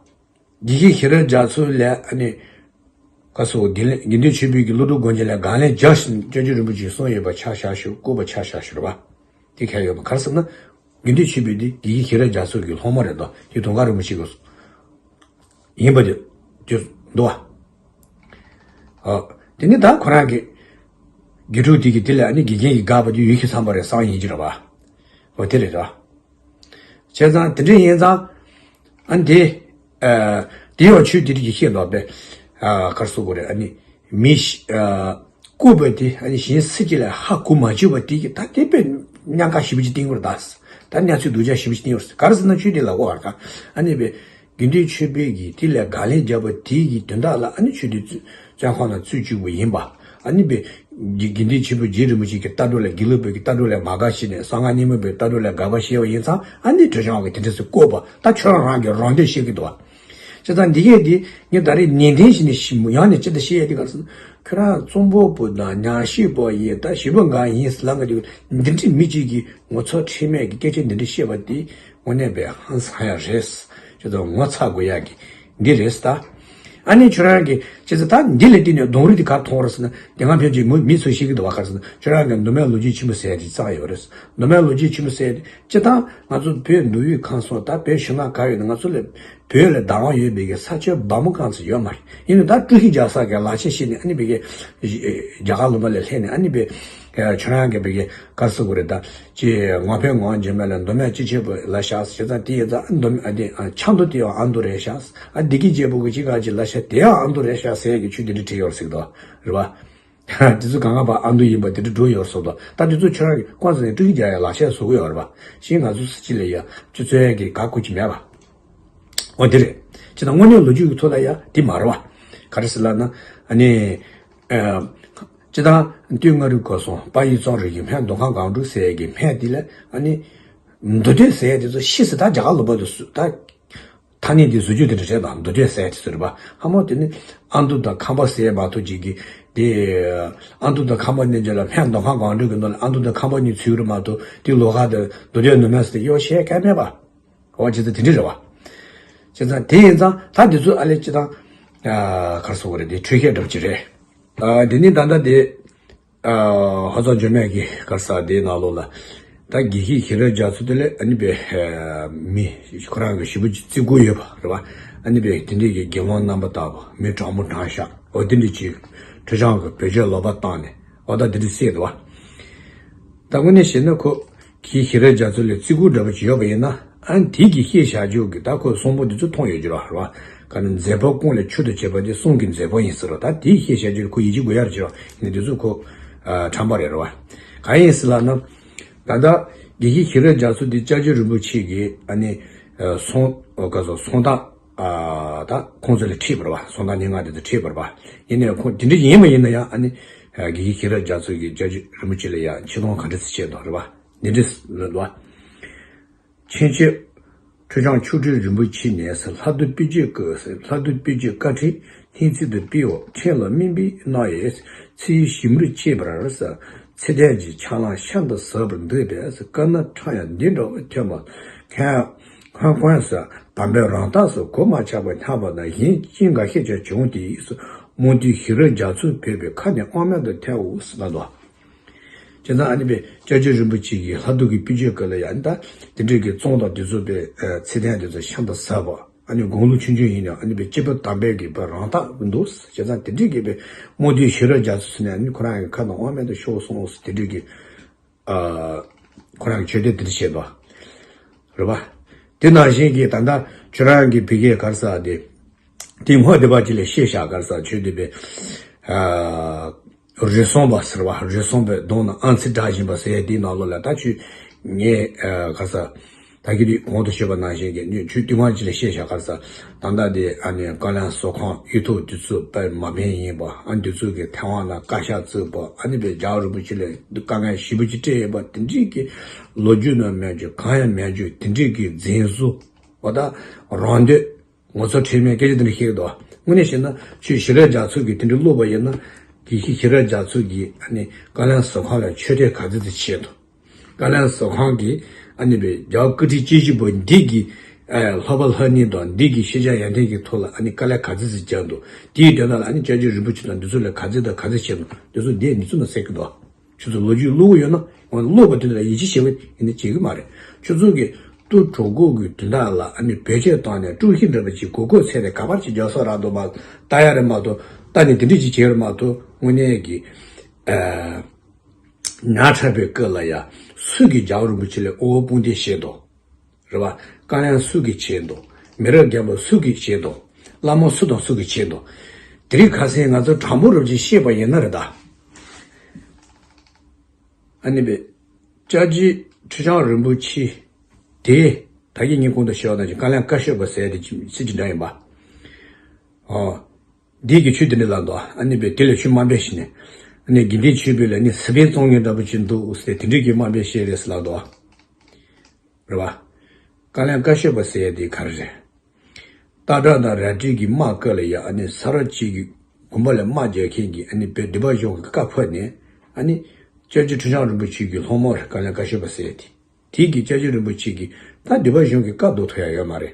དགེ་བཤེས་ཤེས་རབ་རྒྱ་མཚོ་ལ་ཨ་ནི། ག་སོ་དགེ་ལེགས་དགེ་འདུན་ཆོས་འཕེལ་གྱིས་ཀླུ་སྒྲུབ་དགོངས་ཅན་ལ་དགག་ལན་རྒྱག་བཞིན་སྐྱབས་རྗེ་རིན་པོ་ཆེས་གསུངས་ཡོད་པ་ཆ་བཞག་ཞུ། བསྐུལ་བ་ཆ་བཞག་ཞུ་རེད་པ། དེ་གལ་ཡོད་པ་ག་རེ་ཟེར་ན། དགེ་འདུན་ཆོས་འཕེལ་དེ་དགེ་བཤེས་ཤེས་རབ་རྒྱ་མཚོ་གི་སློབ་མ་རེད་དོ། དེ་དུང་དཀར་རིན་པོ་ཆེ་གི་ཡིན་པ་དེ་དེ་འདུག་པ། ཨ། དེ་ནི་ད་ཁོ་རང་གི་དགེ་ཕྲུག་དེ་གིས་དེ་ལ་ཨ་ནི་དགེ་རྒན་གྱིས་དགག་པ་དེ་ཡོད་ཁྱད་མཚར་པ་རེད་བསམ་ཡིན་གྱི་རེད་པ། འོ་དེ་རེད་དོ། བྱས་ཙང་དེ་འདྲ་ཡིན་ཙང་། ཨ་འདི། ཨ། དེ་ཡང་ཆོས་དེ་རིགས་ཀྱི་བཤད་འདུག་པས། ཨ། ག་རེ་ཟེར་དགོས་རེད། ཨ་ནི་མི་ཤི། ཨ། བསྐུལ་བ་དེ་ཨ་ནི་གཞན་སུ་གཅིག་ལ་ཧ་གོ་མ་བཅུག་པ་དེ་གི་ད་དེ་དཔེ་ཉམས་ཁ་ཞེ་པོ་ཅིག་བསྟན་གྱི་རེད་ད། ད་གནས་ཚུལ་སྡུག་ཅག་ཞེ་པོ་ཅིག་བསྟན་གྱི་རེད། ག་རེ་ཟེར་ན་ཆོས་དེ་ལ་གོ་བར་ད་ཨ་ནི་པས། དགེ་འདུན་ཆོས་འཕེལ་གྱིས་དེ་ལ་དགག་ལན་བརྒྱབ་པ་དེ་གི་དོན་དག་ལ་ཨ་ནི་ཆོས་དེ་བཙོན་ཁང་ནང་བཙོན་བཅུག་པ་ཡིན་པ། ཨ་ནི་པས། དགེ་དགེ་འདུན་ཆོས་འཕེལ་རྗེ་རིན་པོ་ཆེ་གི་ལྟ་གྲུབ་ལ་དགེ་ལུགས་པའི་གི་ལྟ་གྲུབ་ལ་མ་དགའ་བྱས་ནས་གསང་སྔགས་རྙིང་མ་པའི་ལྟ་གྲུབ་ལ་དགག་པ་བྱས་པ་ཡིན་ཙང་ཨ་ནི་ཁྲི་བྱང་གིས་དེ་འདྲ་ཟེར་བསྐུལ་བ་ད་ཁྱོད་རང་རང་གིས་རང་འདོད་བཤད་ཀྱི་འདུག་པ། བྱས་ཙང་འདི་གས་འདི་ངས་ད་རེས་ནན་ཏན་བྱས་ནས་ཞིབ་མོ་ཡང་ནས་ཅི་ལྟར་བཤད་ཡ་དེ་ག་རེ་ཟེར་ན། ཁྱོད་རང་རྩོམ་པ་པོ་དང་ཉམས་ཞིབ་པ་ཡིན་ད་ཞིབ་པ་འགའ་ཡིན་ཟེར་ལབ་གི་འདུག་འདི་འདྲའི་མི་གཅིག་གིས་ངོ་ཚ་ཁྲེལ་མེད་ཀྱི་སྐད་ཆ་འདི་འདྲ་བཤད་པ་དེ་དངོས་གནས་པའི་ཧང་སང་ཡ་རེད། ཁྱོད་ཚོ་ངོ་ཚ་དགོས་ཡ་གི་འདི་རེད་ད། ཨ་ནི་ཁྱོད་རང་གིས་ཁྱེད་ཚོ་ད་འདི་ལ་བརྟེན་ནས་གདོང་རིས་དེ་ག་རེ་མཐོང་རེད་ཟེར་ན། དེ་སྔ་ཕན་ཆད་མི་མི་ཚོས་བཤད་ཀྱི་འདུག་པ། ག་རེ་ཟེར་ན་ཁྱོད་རང་གིས་མདོ་སྨད་ལོ་རྒྱུས་ཆེན་པོ་ཟེར་ཡ་དེ་བརྩམས་ཡོད་རེད། མདོ་སྨད་ལོ་རྒྱུས་ཆེན་པོ་ཟེར་ཡ་དེ་སྤྱིར་བཏང་ང་ཚོ་བོད་མདོ་དབུས་ཁམས་གསུམ་ད་བོད་ཕྱི་ནང་ག་ཡོད་ན་ང་ཚོ་ལ་བོད་ལ་བདག་དབང་ཡོད་པའི་གི་ས་ཆ་འབའ་མོ་གང་ཚོད་ཡོད་མ་རེད། ཡིན་ནའི་ད་དཀྲུག་ཤིང་རྒྱག་ས་གི་ལག་ཆ་བཤད་ནས་ཨ་ནི་བི་གི་རྒྱ་གར་ལུང་པ་ལ་སླེབས་ནས་ཨ་ནི་བི་ཁྱོད་རང་གི་བི་གི་ག་རེ་ཟེར་དགོས་རེད་ད། ཅེས་ངོ་འཕེན་ངོ་འཇིགས་མེད་ལ་མདོ་སྨད་སྤྱི་ཁྱབ་པ་ལ་བཞག་ཟེར་ཙང་དེ་ཡིན་ཙང་ཨ་མདོ་སྨད་ཨ་དེ་ཨ་ཆབ་མདོ་དེ་ཡང་ཨ་མདོ་རེད་བཞག་ཨ་བདེ་སྐྱིད་རྒྱལ་པོ་གི་ཅི་ག་ཅི་ལ་བཞག་དེ་ཡང་ཨ་མདོ་རེད་བཞག་ཟེར་གི་ཆོས་དེ་འདྲ་བྲིས་ཡོད་ཟེར་གི་འདུག་རེད་བ། དེ་ཚོ་གང་ག་པ་ཨ་མདོ་ཡིན་པ་དེ་འདྲ་འགྲོ་ཡོད་སོགས་དང་ད་དེ་ཚོ་ཁྱོད་རང་གི་ཁོང་ཚོ་ནས་དཀྲུག་ཤིང་རྒྱག་ཡ་ལག་ཆ་བཟོ་གི་ཡོད་རེད་པ། ཞིང་ང་ཚོ་སུ་གཅིག་ལ་ཡ་ཆུ་ཚོད་ཡ་གི་ག་གོ་གི་མེད་པ། འོ་དེ་རེད། ཅི་ད་དངོས་གནས་ལོ་རྒྱུས་ཀྱི་ཐོག་ལ་ཡ་དེ་མ་རེད་པ། ག་རེ་ཟེར་ལབ་ན་ཨ་ནི། ཨ། སྤྱིར་བཏང་སྟོད་མངའ་རིས་སྐོར་སོང་དཔལ་ཡུལ་རྩོམ་རིག་གི་སྨད་མདོ་ཁམས་སྒང་དྲུག་ཟེར་ཡ་གི་སྨད་དེ་ལ་ཨ་ནི། མདོ་སྡེ་ཟེར་ཡ་དེ་ཚོ་ཤི་ཟེར་ད་རྒྱ་གར་ལུང་པ་དུ་སུ་ད། ཐ་སྙད་དེ་བཟོ་རྒྱུ་དེ་འདྲ་རེད་དང་མདོ་སྡེ་ཟེར་ཡ་དེ་ཚོ་རེད་པ། ཧ་མོ་དེ་ནི་ཨ་མདོ་དང་ཁམས་པ་ཟེར་མ་གཏོགས་ཅིག་གི་དེ། ཨ་མདོ་དང་ཁམས་པ་གཉིས་ཀྱི་ལ་སྨད་མདོ་ཁམས་སྒང་དྲུག་གི་ནང་ལ་ཨ་མདོ་དང་ཁམས་པ་གཉིས་ཚུད་རེད་མ་གཏོགས་དེ་ལོ་ཁ་དེ་མདོ་སྡེ་ནུབ་མ་ཟེར་ཏེ་གཡོ་བཤད་ག་མེད་པ། འོ་བྱས་ཙང་དེ་འདྲ་རེད་པ། བྱས་ཙང་དེ་ཡིན་ཙང་ད་དེ་ཚོ་ཨ་ལས་ཅི་དང་། གར་སོང་བ་རེད་དེ་འཕྲོས་བཤད་འདྲ་པོ་ཅིག་རེད། དེ་ནི་ད་ལྟ་དེ། ཧ་ཅང་འཇོན་མེད་ཀྱི་གར་ས་དེའི་ནང་ལོགས་ལ། ད་དགེ་བཤེས་ཤེས་རབ་རྒྱ་མཚོ་དེ་ལས་ཨ་ནི་པའི་མི་ཁོ་རང་གི་ཞེ་པོ་ཅིག་བརྩི་བཀུར་ཡོད་པ་རེད་པ། ཨ་ནི་པའི་དེ་འདྲས་ཀྱི་དགེ་སློང་རྣམ་པ་དག་པོ་མི་དྲང་མོ་དྲང་ཤག་འོ་དེ་འདྲས་ཅིག་ཁྲི་བྱང་གི་བེད་སྤྱོད་ལོག་པ་བཏང་ནས་འོ་ད་དེ་འདྲས་བཤད་འདུག་པ། ད་དངོས་གནས་བཤད་ན་ཁོ་དགེ་བཤེས་ཤེས་རབ་རྒྱ་མཚོ་ལ་བརྩི་བཀུར་འདྲ་པོ་ཅིག་ཡོད་པ་ཡིན་ན། ཨ་ནི་དེ་གི་བཤད་བྱ་རྒྱུ་གི་ད་ཁོ་གསུང་འབུམ་འདི་ཚོ་མཐོང་ཡོད་རྒྱུ་རེད་པ། ག་ནི་མཛད་པ་ཀུན་ལས་མཆོག་ཏུ་གྱུར་པ་དེ་གསུང་གི་མཛད་པ་ཡིན་ཟེར་བ། ད་དེ་བཤད་བྱ་རྒྱུ་ཁོ་ཡིད་ཆེས་དགོས་ཡ་རེད་ཅེས་ནི་འདི་ཚོ་ཁོ་ཁྲམ་པ་རེད་རེད་པ། གང་ཡིན་ཟེར་ལབ་ན། ད་ལྟ་དགེ་བཤེས་ཤེས་རབ་རྒྱ་མཚོ་འདི་སྐྱབས་རྗེ་རིན་པོ་ཆེ་གི་ཨ་ནི་གསུང་ག་ཚོད་གསུང་སྟངས་ད་ཁོང་ཚོ་ལ་ཁྲིད་པ་རེད་པ། གསུང་སྟངས་སྙན་ངག་དེ་ཚོ་ཁྲིད་པ་རེད་པ། ཡིན་ནའི་ཁོང་དེ་འདྲ་ཡིན་མ་ཡིན་ན་ཡང་ཨ་ནི་དགེ་བཤེས་ཤེས་རབ་རྒྱ་མཚོ་གི་སྐྱབས་རྗེ་རིན་པོ་ཆེ་ལ་ཡང་ཆེ་མཐོང་ག་འདྲ་ཞིག་བྱས་འདུག་རེད་པ། འདི་འདྲ་ལབ་འདུག་པ། མཁན་ཆེན་ཁྲི་བྱང་མཆོག་སྤྲུལ་རིན་པོ་ཆེ་ནས་ལྷ་བདུད་པེ་ཅོན་སྐུ་ལྷ་བདུད་པེ་ཅོན་དཀའ་ཁྲིད་ལྷན་ཚིག་ཏུ་སྤེལ་བ་ཁྲིམས་ལ་སྨིན་པའི་གནང་ཡས་ཚེ་ཡི་ཞིག་མུར་བཅད་པར་ཚེ་ལྡན་གྱི་ཕྱག་ལེན་ཤིན་ཏུ་ཟབ་པར་འདུག་པས་བཀའ་ན་ཕྲང་ཡང་འདི་འདྲ་བ་ཐོས་མ་ཁན་ཁོན་ཁོན་སུ་དམ་པའི་རང་རྟགས་སུ་གོ་མ་ཆག་པར་སྙམ་པ་དང་གཞན་ཅི་འགའ་ཤས་ཀྱང་བྱུང་སྟེ་སྨོན་འདུན་ཤེས་རབ་རྒྱ་མཚོ་བོད་པའི་ཁ་ནས་དབང་མེད་དུ་ཐལ་འོ་ཟེར་ལབ་འདུག་བྱས་ཙང་ཨ་ནི་པའི་སྐྱབས་རྗེ་རིན་པོ་ཆེ་གིས་ལྷ་བདུད་ཀྱི་པེ་ཅོན་སྐུ་ལ་ཡང་ད་དེ་འདྲའི་གི་གསུང་དང་དེ་ཚོ་པའི་ཚེ་ཐན་དེ་ཚོ་ཤིན་ཏུ་ཟབ་པ། ཨ་ནི་དགུང་ལོ་ཆུང་ཆུང་ཡིན་ཡང་ཨ་ནི་པའི་སྐྱེས་བུ་དམ་པའི་གི་པའི་རང་རྟགས་འདུག་བྱས་ཙང་དེ་འདྲའི་གི་པའི་སྨོན་འདུན་ཤེས་རབ་རྒྱ་མཚོ་ཟེར་ནས་ཨ་ནི་ཁོ་རང་གི་ཁ་དང་དབང་མེད་དུ་ཤོར་སོང་དེ་འདྲའི་གི་ཁོ་རང་གི་ཆོས་དད་དེ་འདྲ་བྱས་པ་རེད་པ། དེ་ནང་བཞིན་གྱི་ད་ལྟ་ཁྱོད་རང་གི་བི་གའི་གར་ས་དེ། དེ་སྔོན་དེ་བ་ཅི་ལས་ཤེས་བྱ་གར་ས་ཆོས་འདི་པའི། རེ་ཟུང་བ་ཟེར་བ་རེ་ཟུང་བའི་གདོང་ན་ཨང་ཚིག་བསྒྲགས་བཞིན་པ་ཟེར་ཡ་དེའི་ནང་ལོགས་ལ་ད་ཆོས་ངས་གར་ས། ད་གི་དུས་གོང་དུ་ཞུས་པ་ནང་བཞིན་གྱི་ནུས་ཆོས་དེ་སྔོན་ཅི་ལས་ཤེས་བྱ་གར་ས། ད་ལྟ་དེ་ཨ་ནི་བཀའ་བློན་ཟུར་ཁང་གཡུ་ཐོག་དེ་ཚོ་དཔེ་མ་ཕན་ཡིན་པ་ཨ་འདི་ཚོ་གི་ཐེ་ཝན་ལ་བཀའ་ཤག་བཙུགས་པ་ཨ་ནི་པའི་རྒྱལ་བ་རིན་པོ་ཆེ་ལ་དཀའ་ངལ་ཞེ་པོ་ཅིག་སྤྲད་ཡོད་པ་དེ་འདྲའི་གི་ལོ་རྒྱུས་ནང་མེད་རྒྱུ་གང་ཡང་མེད་རྒྱུ་དེ་འདྲའི་གི་འཛིན་བཟུང་། འོ་ད་རང་འདོད་ངོ་ཚ་ཁྲེལ་མེད་སྐད་ཆ་དེ་འདྲ་བཤད་ཀྱི་འདུག་དངོས་གནས་བཤད་ན་ཆོས་ཤེས་རབ་རྒྱ་མཚོ་གིས་དེ་འདྲ་ཀློག་པ་ཡིན་ན་དགེ་བཤེས་ཤེས་རབ་རྒྱ་མཚོ་གིས་ཨ་ནི་བཀའ་བློན་ཟུར་ཁང་ལ་ཆོས་དད་ག་ཚོད་ཅིག་བྱས་འདུག་བཀའ་བློན་ཟུར་ཁང་གིས་ཨ་ནི་པའི་རྒྱལ་བ་སྐུ་ཕྲེང་བཅུ་བཞི་པོ་འདི་གི་ལྷག་པ་ལྷག་གཉིས་དང་འདི་གི་ཤེས་བྱ་ཡོན་ཏན་གྱི་ཐོག་ལ་ཨ་ནི་དཀའ་ལས་ག་ཚོད་ཅིག་བརྒྱབ་འདུག་དེའི་དོན་དག་ལ་ཨ་ནི་སྐྱབས་རྗེ་རིན་པོ་ཆེ་དང་འདི་ཚོ་ལ་ག་ཚོད་དང་ག་ཚོད་བྱས་འདུག་འདི་ཚོ་འདིའི་མི་ཚོ་ན་གསལ་གྱི་འདུག་ཁྱོད་ཚོ་ལོ་རྒྱུས་ཀློག་གི་ཡོད་ན་ཡང་ཀློག་པ་དེ་ལ་ཡིད་ཆེས་བྱེད་པ་ཡིན་ན་བྱེད་ཀྱི་མ་རེད། ཁྱོད་ཚོ་གི་ཏུ་གྲོགས་གོ་གི་དོན་དག་ལ་ཨ་ནི་བེད་སྤྱོད་བཏང་ནས་དཀྲུག་ཤིང་འདྲ་པོ་ཅིག་གོ་གོ་ཚད་དེ་ག་པར་ཅིག་རྒྱག་ས་རག་འདུག་མ་ལྟ་ཡ་རེད་མ་གཏོགས་ལྟ་ནས་དེ་འདྲ་ཅིག་བྱེད་རེད་མ་གཏོགས་དངོས་གནས་ཀྱི་ཉག་ཕྲ་བའི་སྐབས་ལ་ཡ་སུ་གི་རྒྱལ་བ་རིན་པོ་ཆེ་ལ་དབུ་བ་དཔུང་འདེགས་བྱེད་དོ། རེད་བ། བཀའ་བློན་སུ་གིས་བྱེད་དོ། མི་རབས་རྒན་པ་སུ་གིས་བྱེད་དོ། བླ་མ་སུ་དང་སུ་གིས་བྱེད་དོ། དེ་རིང་ཁ་སང་ང་ཚོ་དྲང་པོ་རུ་ཅིག་བཤད་པ་ཡིན་ན་རེད་ད། ཨ་ནི་པའི། སྐྱབས་རྗེ་ཁྲི་བྱང་རིན་པོ་ཆེ། དེ། ད་གིན་ངས་གོང་དུ་བཤད་པ་ནང་བཞིན་བཀའ་བློན་བཀའ་ཤོག་པ་ཟེར་ཡ་དེ་ཅི་སྲིད་ཀྱི་འདྲ་ཡིན་པ། ཨོ། འདི་གི་ཆོས་འདི་འདྲ་ལབ་འདུག་ཨ་ནི་པའི་དེ་ལས་ཆོས་དམའ་འབེབས་ཤིག་ནས། ཨ་ནི་དགེ་ལྡན་ཆོས་པའི་ལ་ནི་སི་པན་བཙོང་མཁན་འདྲ་པོ་ཅིག་འདུག་ཟེར་དེ་འདྲའི་གི་དམའ་འབེབས་བཤད་རེད་ཟེར་ལབ་འདུག་རེད་བ། བཀའ་བློན་བཀའ་ཤོག་པ་ཟེར་ཡ་དེ་ག་རེ་རེད། སྟག་བྲག་དང་རལ་གྲི་གི་དམག་སྐབས་ལ་ཡ་ཨ་ནི་ས་ར་བྱེས་ཀྱི་དགོན་པ་ལ་དམག་རྒྱག་མཁན་གྱི་ཨ་ནི་བོད་སྡེ་པ་གཞུང་གི་བཀའ་ཕབ་ནས་ཨ་ནི་སྐྱབས་རྗེ་ཁྲི་བྱང་རིན་པོ་ཆེ་གི་སློབ་མ་རེད་བཀའ་བློན་བཀའ་ཤོག་པ་ཟེར་ཡ་དེ། དེ་གི་སྐྱབས་རྗེ་རིན་པོ་ཆེ་གིས་ད་སྡེ་པ་གཞུང་གི་བཀའ་ལྡོག་ཐུབ་ཡ་ཡོད་མ་རེད།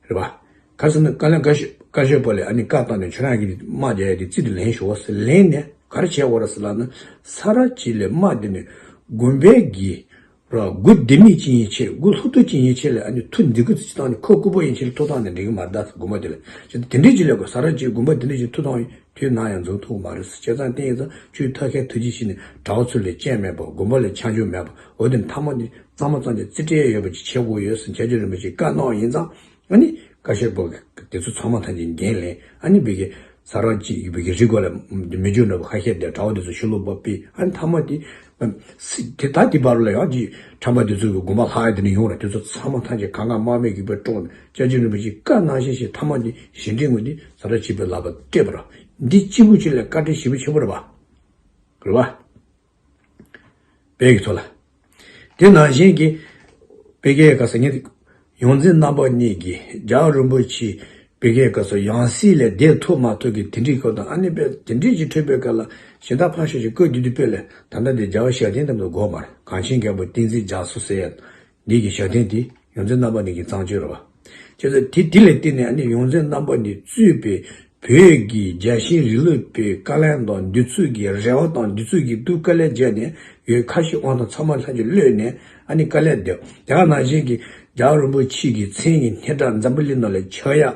རེད་པ། ག་རེ་ཟེར་ན་བཀའ་བློན་བཀའ་ཤོག་བཀའ་ཤོག་པ་ལ་ཨ་ནི་བཀའ་བཏང་ནས་ཁྱོད་རང་གི་དམག་རྒྱག་ཡ་དེ་རྩིས་དེ་ལེན་ཤོག་ཟེར་ལེན་ནས་ག་རེ་བྱས་ཡོད་རེད་ཟེར་ལབ་ན་ས་ར་བྱེས་ལ་དམག་དེ་ནས་དགོན་པའི་གི་ར་དགུ་སྡེ་མི་ཅིག་ཡིན་ཆེད་དགུ་ལྷུ་ཐུ་ཅིག་ཡིན་ཆེད་ལ་ཨ་ནི་ཐུ་འདི་གུ་ཅིག་བཏང་ནས་ཁོ་རྐུ་པོ་ཡིན་ཆེད་ལ་ཐུ་བཏང་ནས་འགྲིག་གི་མ་རེད་ད་དགོན་པ་དེ་ལ་ཅི་དེ་འདྲས་ཅིག་ལས་གོ་ས་ར་བྱེས་དགོན་པ་དེ་འདྲས་ཅིག་ཐུ་བཏང་ཡིན། དུས་ནམ་ཡང་འཛོམས་ཐུབ་མ་རེད་ཟེར། བྱས་ཙང་དེ་ཡིན་ཙང་ཁྱོད་ཐབས་མཁས་ཐུགས་རྗེ་ཆེ་ནས་གྲྭ་བ་ཚོ་ལ་སྐྱོན་མེད་པ་དགོན་པ་ལ་ཆ་འཇོག་མེད་པ་འོ་དེ་མཐའ་མ་དེ་གཙང་མ་གཙང་རྐྱང་རྩིས་སྤྲད་ཡོད་པ་ཅིག་བྱེད་དགོས་ཡོད་ཟེར་སྐྱབས་རྗེ་རིན་པོ་ཆེས་བཀའ་གནང་བ་ཡིན་ཙང་ཨ་ནི་བཀའ་ཤོག་པ་དེ་ཚོ་ཚང་མ་ཐམས་ཅད་འགན་ལེན་ཨ་ནི་བི་གའི་ས་ར་བྱེས་བི་གའི་རི་སྐོར་ལ་མི་འཇུག་འདྲ་པོ་ཁ་ཤས་དེ་གྲྭ་བ་དེ་ཚོ་ཤོ་ལོ་བབས་པས་ཨ་ནི་མཐའ་མ་དེ། སི་དེ་ད་དེ་བར་ལ་ཡང་ཅིག་ཁྲམ་པ་དེ་ཚོ་གི་དགོན་པ་ལྷག་ཡ་དེ་ནས་ཡོང་ར་དེ་ཚོ་ཚང་མ་ཐམས་ཅད་གང་ག་དམག་མི་གིས་དཔེ་དཀྲོགས་ནས་སྐྱབས་རྗེ་རིན་པོ་ཆེས་བཀའ་གནང་བཞིན་བྱས་མཐའ་མ་དེ་ཞི་འགྲིག་ངོས་དེ་ས་ར་བྱེས་པའི་ལག་པར་སྤྲད་པ་ར། འདི་གཅིག་པུ་ཅིག་ལ་བཀའ་དྲིན་ཞེ་པོ་ཆེན་པོ་རེད་པ། རེད་པ། དཔལ་གྱི་ཐོག་ལ། དེ་ནང་བཞིན་གྱི་ བོད་སྐད་ག་ས་ཉིད་ཡོངས་འཛིན་རྣམ་པ་གཉིས་ཀྱིས་རྒྱལ་བ་རིན་པོ་ཆེ་བོད་སྐད་ག་ས་ཡང་སྲིད་ལས་འདས་ཐུབ་མ་ཐུབ་ཀྱི་དེ་འདྲའི་སྐབས་དང་ཨ་ནི་བོད་དེ་འདྲའི་ཅིག་འཕྲོས་པའི་སྐབས་ལ་གཞན་དག་ཕར་ཞོག་ཅིག་སྐུ་བསྡུས་བསྡུས་དཔེ་ལས་ད་ལྟ་འདི་རྒྱལ་བ་ཞབས་བརྟན་དམ་དུ་དགོས་མ་རེད། གངས་ཅན་རྒྱལ་པོ་བསྟན་འཛིན་རྒྱ་མཚོ་ཟེར་ཡ་འདི་གི་ཞབས་བརྟན་དེ་ཡོངས་འཛིན་རྣམ་པ་གཉིས་ཀྱི་གཙང་སྤྱོད་རེད་བ། བྱས་ཙང་དེ་དེ་ལས་བརྟེན་ནས་ཨ་ནི་ཡོངས་འཛིན་རྣམ་པ་གཉིས་གཙོས་པའི་བོད་ཀྱི་རྒྱལ་ཞེན་རིང་ལུགས་པའི་བཀའ་བློན་དང་འདི་ཚོས་ཀྱི་རེ་བ་དང་འདི་ཚོས་ཀྱི་སྡུག་དཀའ་ལས་བརྒྱབ་ནས་ཡོད་ཁ་ཤས་དབང་དང་ཚང་མ་ལྷན་ཅིག་གློད་ནས་ཨ་ནི་དཀའ་ལས་བརྒྱབ། དེ་ག་ནང་བཞིན་གྱི་རྒྱལ་བ་རིན་པོ་ཆེ་གི་མཚན་གྱི་སྙན་གྲགས་འཛམ་བུ་གླིང་ནང་ལ་ཁྱབ་ཡག་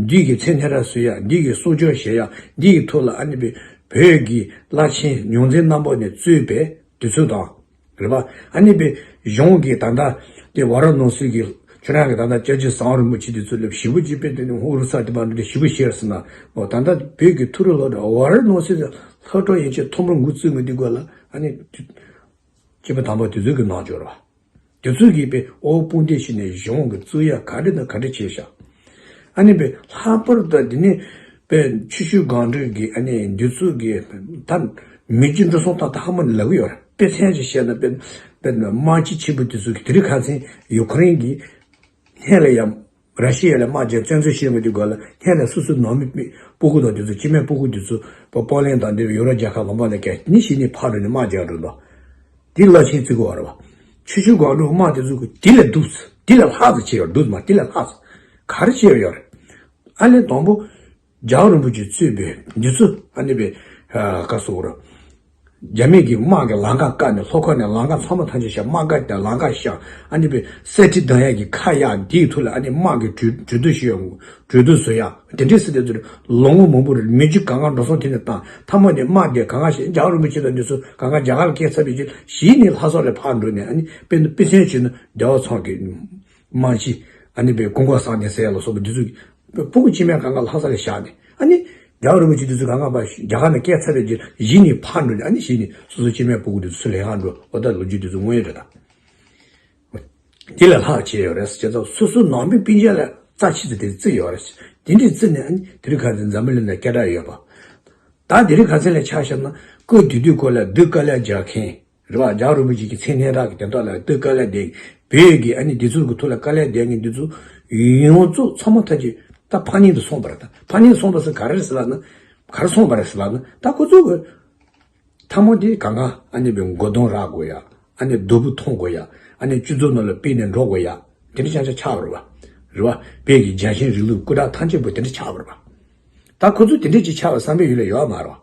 འདི་གི་མཚན་སྙན་གྲགས་བཟོ་ཡག་འདི་གི་གསོག་འཇོག་བྱེད་ཡག་འདི་གི་ཐོག་ལ་ཨ་ནི་བོད་ཀྱི་བླ་ཆེན་ཡོངས་འཛིན་རྣམ་པ་གཉིས་གཙོས་པའི་དེ་ཚོ་དང་། རེད་པ། ཨ་ནི་པའི་གཞུང་གི་ད་ལྟ་དེ་ཝ་ར་ཎ་སི་གི་ཁྱོད་རང་གི་ད་ལྟ་སྐྱབས་རྗེ་ཟམ་རིན་པོ་ཆེ་དེ་ཚོ་ལ་ཞེ་པོ་ཅིག་དཔེ་དེ་ནི་ཨོ་རི་ས་དེ་པར་འདི་ཞེ་པོ་ཤེས་ཟིན་ན་ཨོ་ད་ལྟ་བོད་ཀྱི་ཐུ་རུ་ལོ་ད་ཝ་ར་ཎ་སི་ལྷག་འཕྲོ་ཡན་ཆད་ཐོག་མར་འགོ་བཙུགས་མི་དེ་གོ་ལ་ཨ་ནི་སྐྱེས་པ་དམ་པ་དེ་ཚོ་གི་ནང་འབྱོར་བ། དེ་ཚོ་གི་པའི་ཨོ་དཔུང་སྡེ་ཞིག་ནས་གཞུང་གི་བཙུགས་ཡ་ག་འདྲ་དང་ག་འདྲ་བྱས་ཤག་ཨ་ནི་པའི་ལྷག་པར་དུ་འདི་ནི་པའི་ཆུ་ཤུར་སྒང་དྲུག་གི་ཨ་ནི་འདི་ཚོ་གི་ད་མི་རྒྱུ་འགྲོ་སོང་ད་ད་ཧ་མ་ལབ་ཡོད་རེད། དཔེ་མཚོན་ཅིག་བཤད་ན་པའི་པའི་དམག་སྤྱི་ཆེན་པོ་དེ་ཚོ་གི་དེ་རིང་ཁ་སང་ཡུ་ཁུ་རེན་གི་སྔོན་ལ་ཡང་ར་ཤི་ཡ་ལ་དམག་རྒྱག་བཙན་འཛུལ་བྱེད་མི་དེ་སྒང་ལ་སྔོན་ལ་སོ་སོའི་ནང་མི་སྤུ་གུ་དང་དེ་ཚོ་སྐྱེ་དམན་སྤུ་གུ་དེ་ཚོ་པོ་ལན་དང་འདི་ཡོ་རོབ་རྒྱལ་ཁབ་ལུང་པ་ལ་བསྐྱལ་ནི་ཞིག་ནི་ཕར་འགྲོ་ནས་དམག་རྒྱག་འགྲོ་འདུག་དེ་རླབས་ཆེན་བརྩི་གི་ཡོད་རེད་བ། ཆུ་ཤུར་སྒང་དྲུག་དམག་དེ་ཚོ་གི་དེ་ལས་སྡུག་ཙམ་དེ་ལས་ལྷག་ཙམ་བྱས་ཡོད་རེད། སྡུག་མ་དེ་ལས་ལྷག་ཙམ་ག་རེ་བྱས་ཡོད་རེད། ཨ་ལས་དང་པོ་རྒྱལ་བ་རིན་པོ་ཆེ་གཙོས་པའི་འདི་ཚོ་ཨ་ནི་པའི་ཨ་ག་སོགས་ར་རྒྱ་མི་གི་དམག་གི་ལམ་ཁ་བཀག་ནས་ལྷོ་ཁ་ནས་ལམ་ཁ་ཚང་མ་ཐམས་ཅད་བཤགས། དམག་སྒར་དང་ལམ་ཁ་བཤགས། ཨ་ནི་པའི་སེ་ཁྲི་གདང་ཡག་གི་ཁ་གཡར་འདིའི་ཐོག་ལ་ཨ་ནི་དམག་གི་གྲོས་གྲོས་བསྡུར་ཞུ་ཡག་གྲོས་བསྡུར་བཟོ་ཡག་དེ་འདྲའི་སྲིད་དེ་ཚོར་ལོ་ངོ་མང་པོ་རེད། མི་རྒྱུ་གང་ག་འགྲོ་སོང་དེ་ནས་བཏང་མཐའ་མ་ནས་དམག་དེ་གང་ག་ཞིག་རྒྱལ་བ་རིན་པོ་ཆེ་དང་འདི་ཚོ་གང་ག་རྒྱ་གར་ལ་སྐྱེལ་ཚར་བའི་རྗེས་གཞི་ནས་ལྷ་ས་ལ་ཕར་འགྲོ་ནས་ཨ་ནི་དཔེར་ན་དཔེ་མཚོན་བྱས་ན་རྒྱལ་བ་ཚང་གི་རྨང་གཞི་ཨ་ནི་པའི་ཀུན་དགའ་བཟང་ལྡན་ཟེར་ཡག་ལ་སོགས་པ་འདི་ཚོ་སྤུ་གུ་སྐྱེ་དམན་གང་ག་ལྷ་ས་ལ་བཞག་ནས་ཨ་ནི་རྒྱལ་བ་རིན་པོ་ཆེ་འདི་ཚོ་གང་ག་ཕར་རྒྱ་གར་ནས་སྐྱེལ་ཚར་བའི་རྗེས་གཞི་ནས་ཕར་འགྲོ་ནས་ཨ་ནི་གཞི་ནས་སོ་སོ་སྐྱེ་དམན་སྤུ་གུ་འདི་ཚོ་ལེན་ག་འགྲོ་འོ་ད་ལོ་རྒྱུས་འདི་ཚོ་དངོས་ཡོད་རེད་ད། དེ་ལས་ལྷག་བྱས་ཡོད་རེད། བྱས་ཙང་སོ་སོའི་ནང་མི་སྤུན་མཆེད་ལ་རྩ་ཆེ་ཙམ་དེ་བརྩི་ཡོད་རེད། དེ་འདྲའི་བརྩི་ནས་ཨ་ནི་དེ་རིང་ཁ་སང་འཛམ་བུ་གླིང་ལ་སྐད་གྲགས་ཡོད་པ། ད་དེ་རིང་ཁ་སང་ལ་ཆ་བཞག་ན་སྐུ་དུས་དུས་སྐོར་ལ་སྡུག་དཀའ་ལས་རྒྱག་མཁན་རེད་བ། རྒྱལ་བ་རིན་པོ་ཆེ་གི་མཚན་སྙན་གྲགས་ཀྱི་དོན་དག་ལ་སྡུག་དཀའ་ལས་དེ་བོད་ཀྱི་ཨ་ནི་འདི་ཚོ་གི་ཐོག་ལ་དཀའ་ལས་བརྒྱབ་མཁན་འདི་ཚོ་ཡོངས་རྫོགས་ཚང་མ་ཐམས་ཅད་ད་ཕར་ཉིན་དུ་སོང་བ་རེད། ད་ཕར་ཉིན་སོང་བ་ཟེར་ག་རེ་རེད་ཟེར་ལབ་ན་ག་རེ་སོང་བ་རེད་ཟེར་ལབ་ན་ད་ཁོ་ཚོ་གི་ཐ་མ་དེ་གང་ག་ཨ་ནི་པའི་མགོ་རྡུང་རག་དགོས་ཡ། ཨ་ནི་རྡོ་བུ་མཐོང་དགོས་ཡ། ཨ་ནི་སྤྱི་ཚོགས་ནང་ལ་སྤེལ་ནས་འགྲོ་དགོས་ཡ། དེ་འདྲ་ཆགས་ཆགས་ཆགས་པ་རེད་བ། རེད་བ། བོད་ཀྱི་རྒྱལ་ཞེན་རིང་ལུགས་སྐུ་དྲག་ཐམས་ཅད་པོ་དེ་འདྲ་ཆགས་པ་རེད་བ། ད་ཁོ་ཚོ་དེ་འདྲ་ཅིག་ཆགས་པ་བསམ་པའི་ཡུལ་ལ་ཡོད་མ་རེད་བ།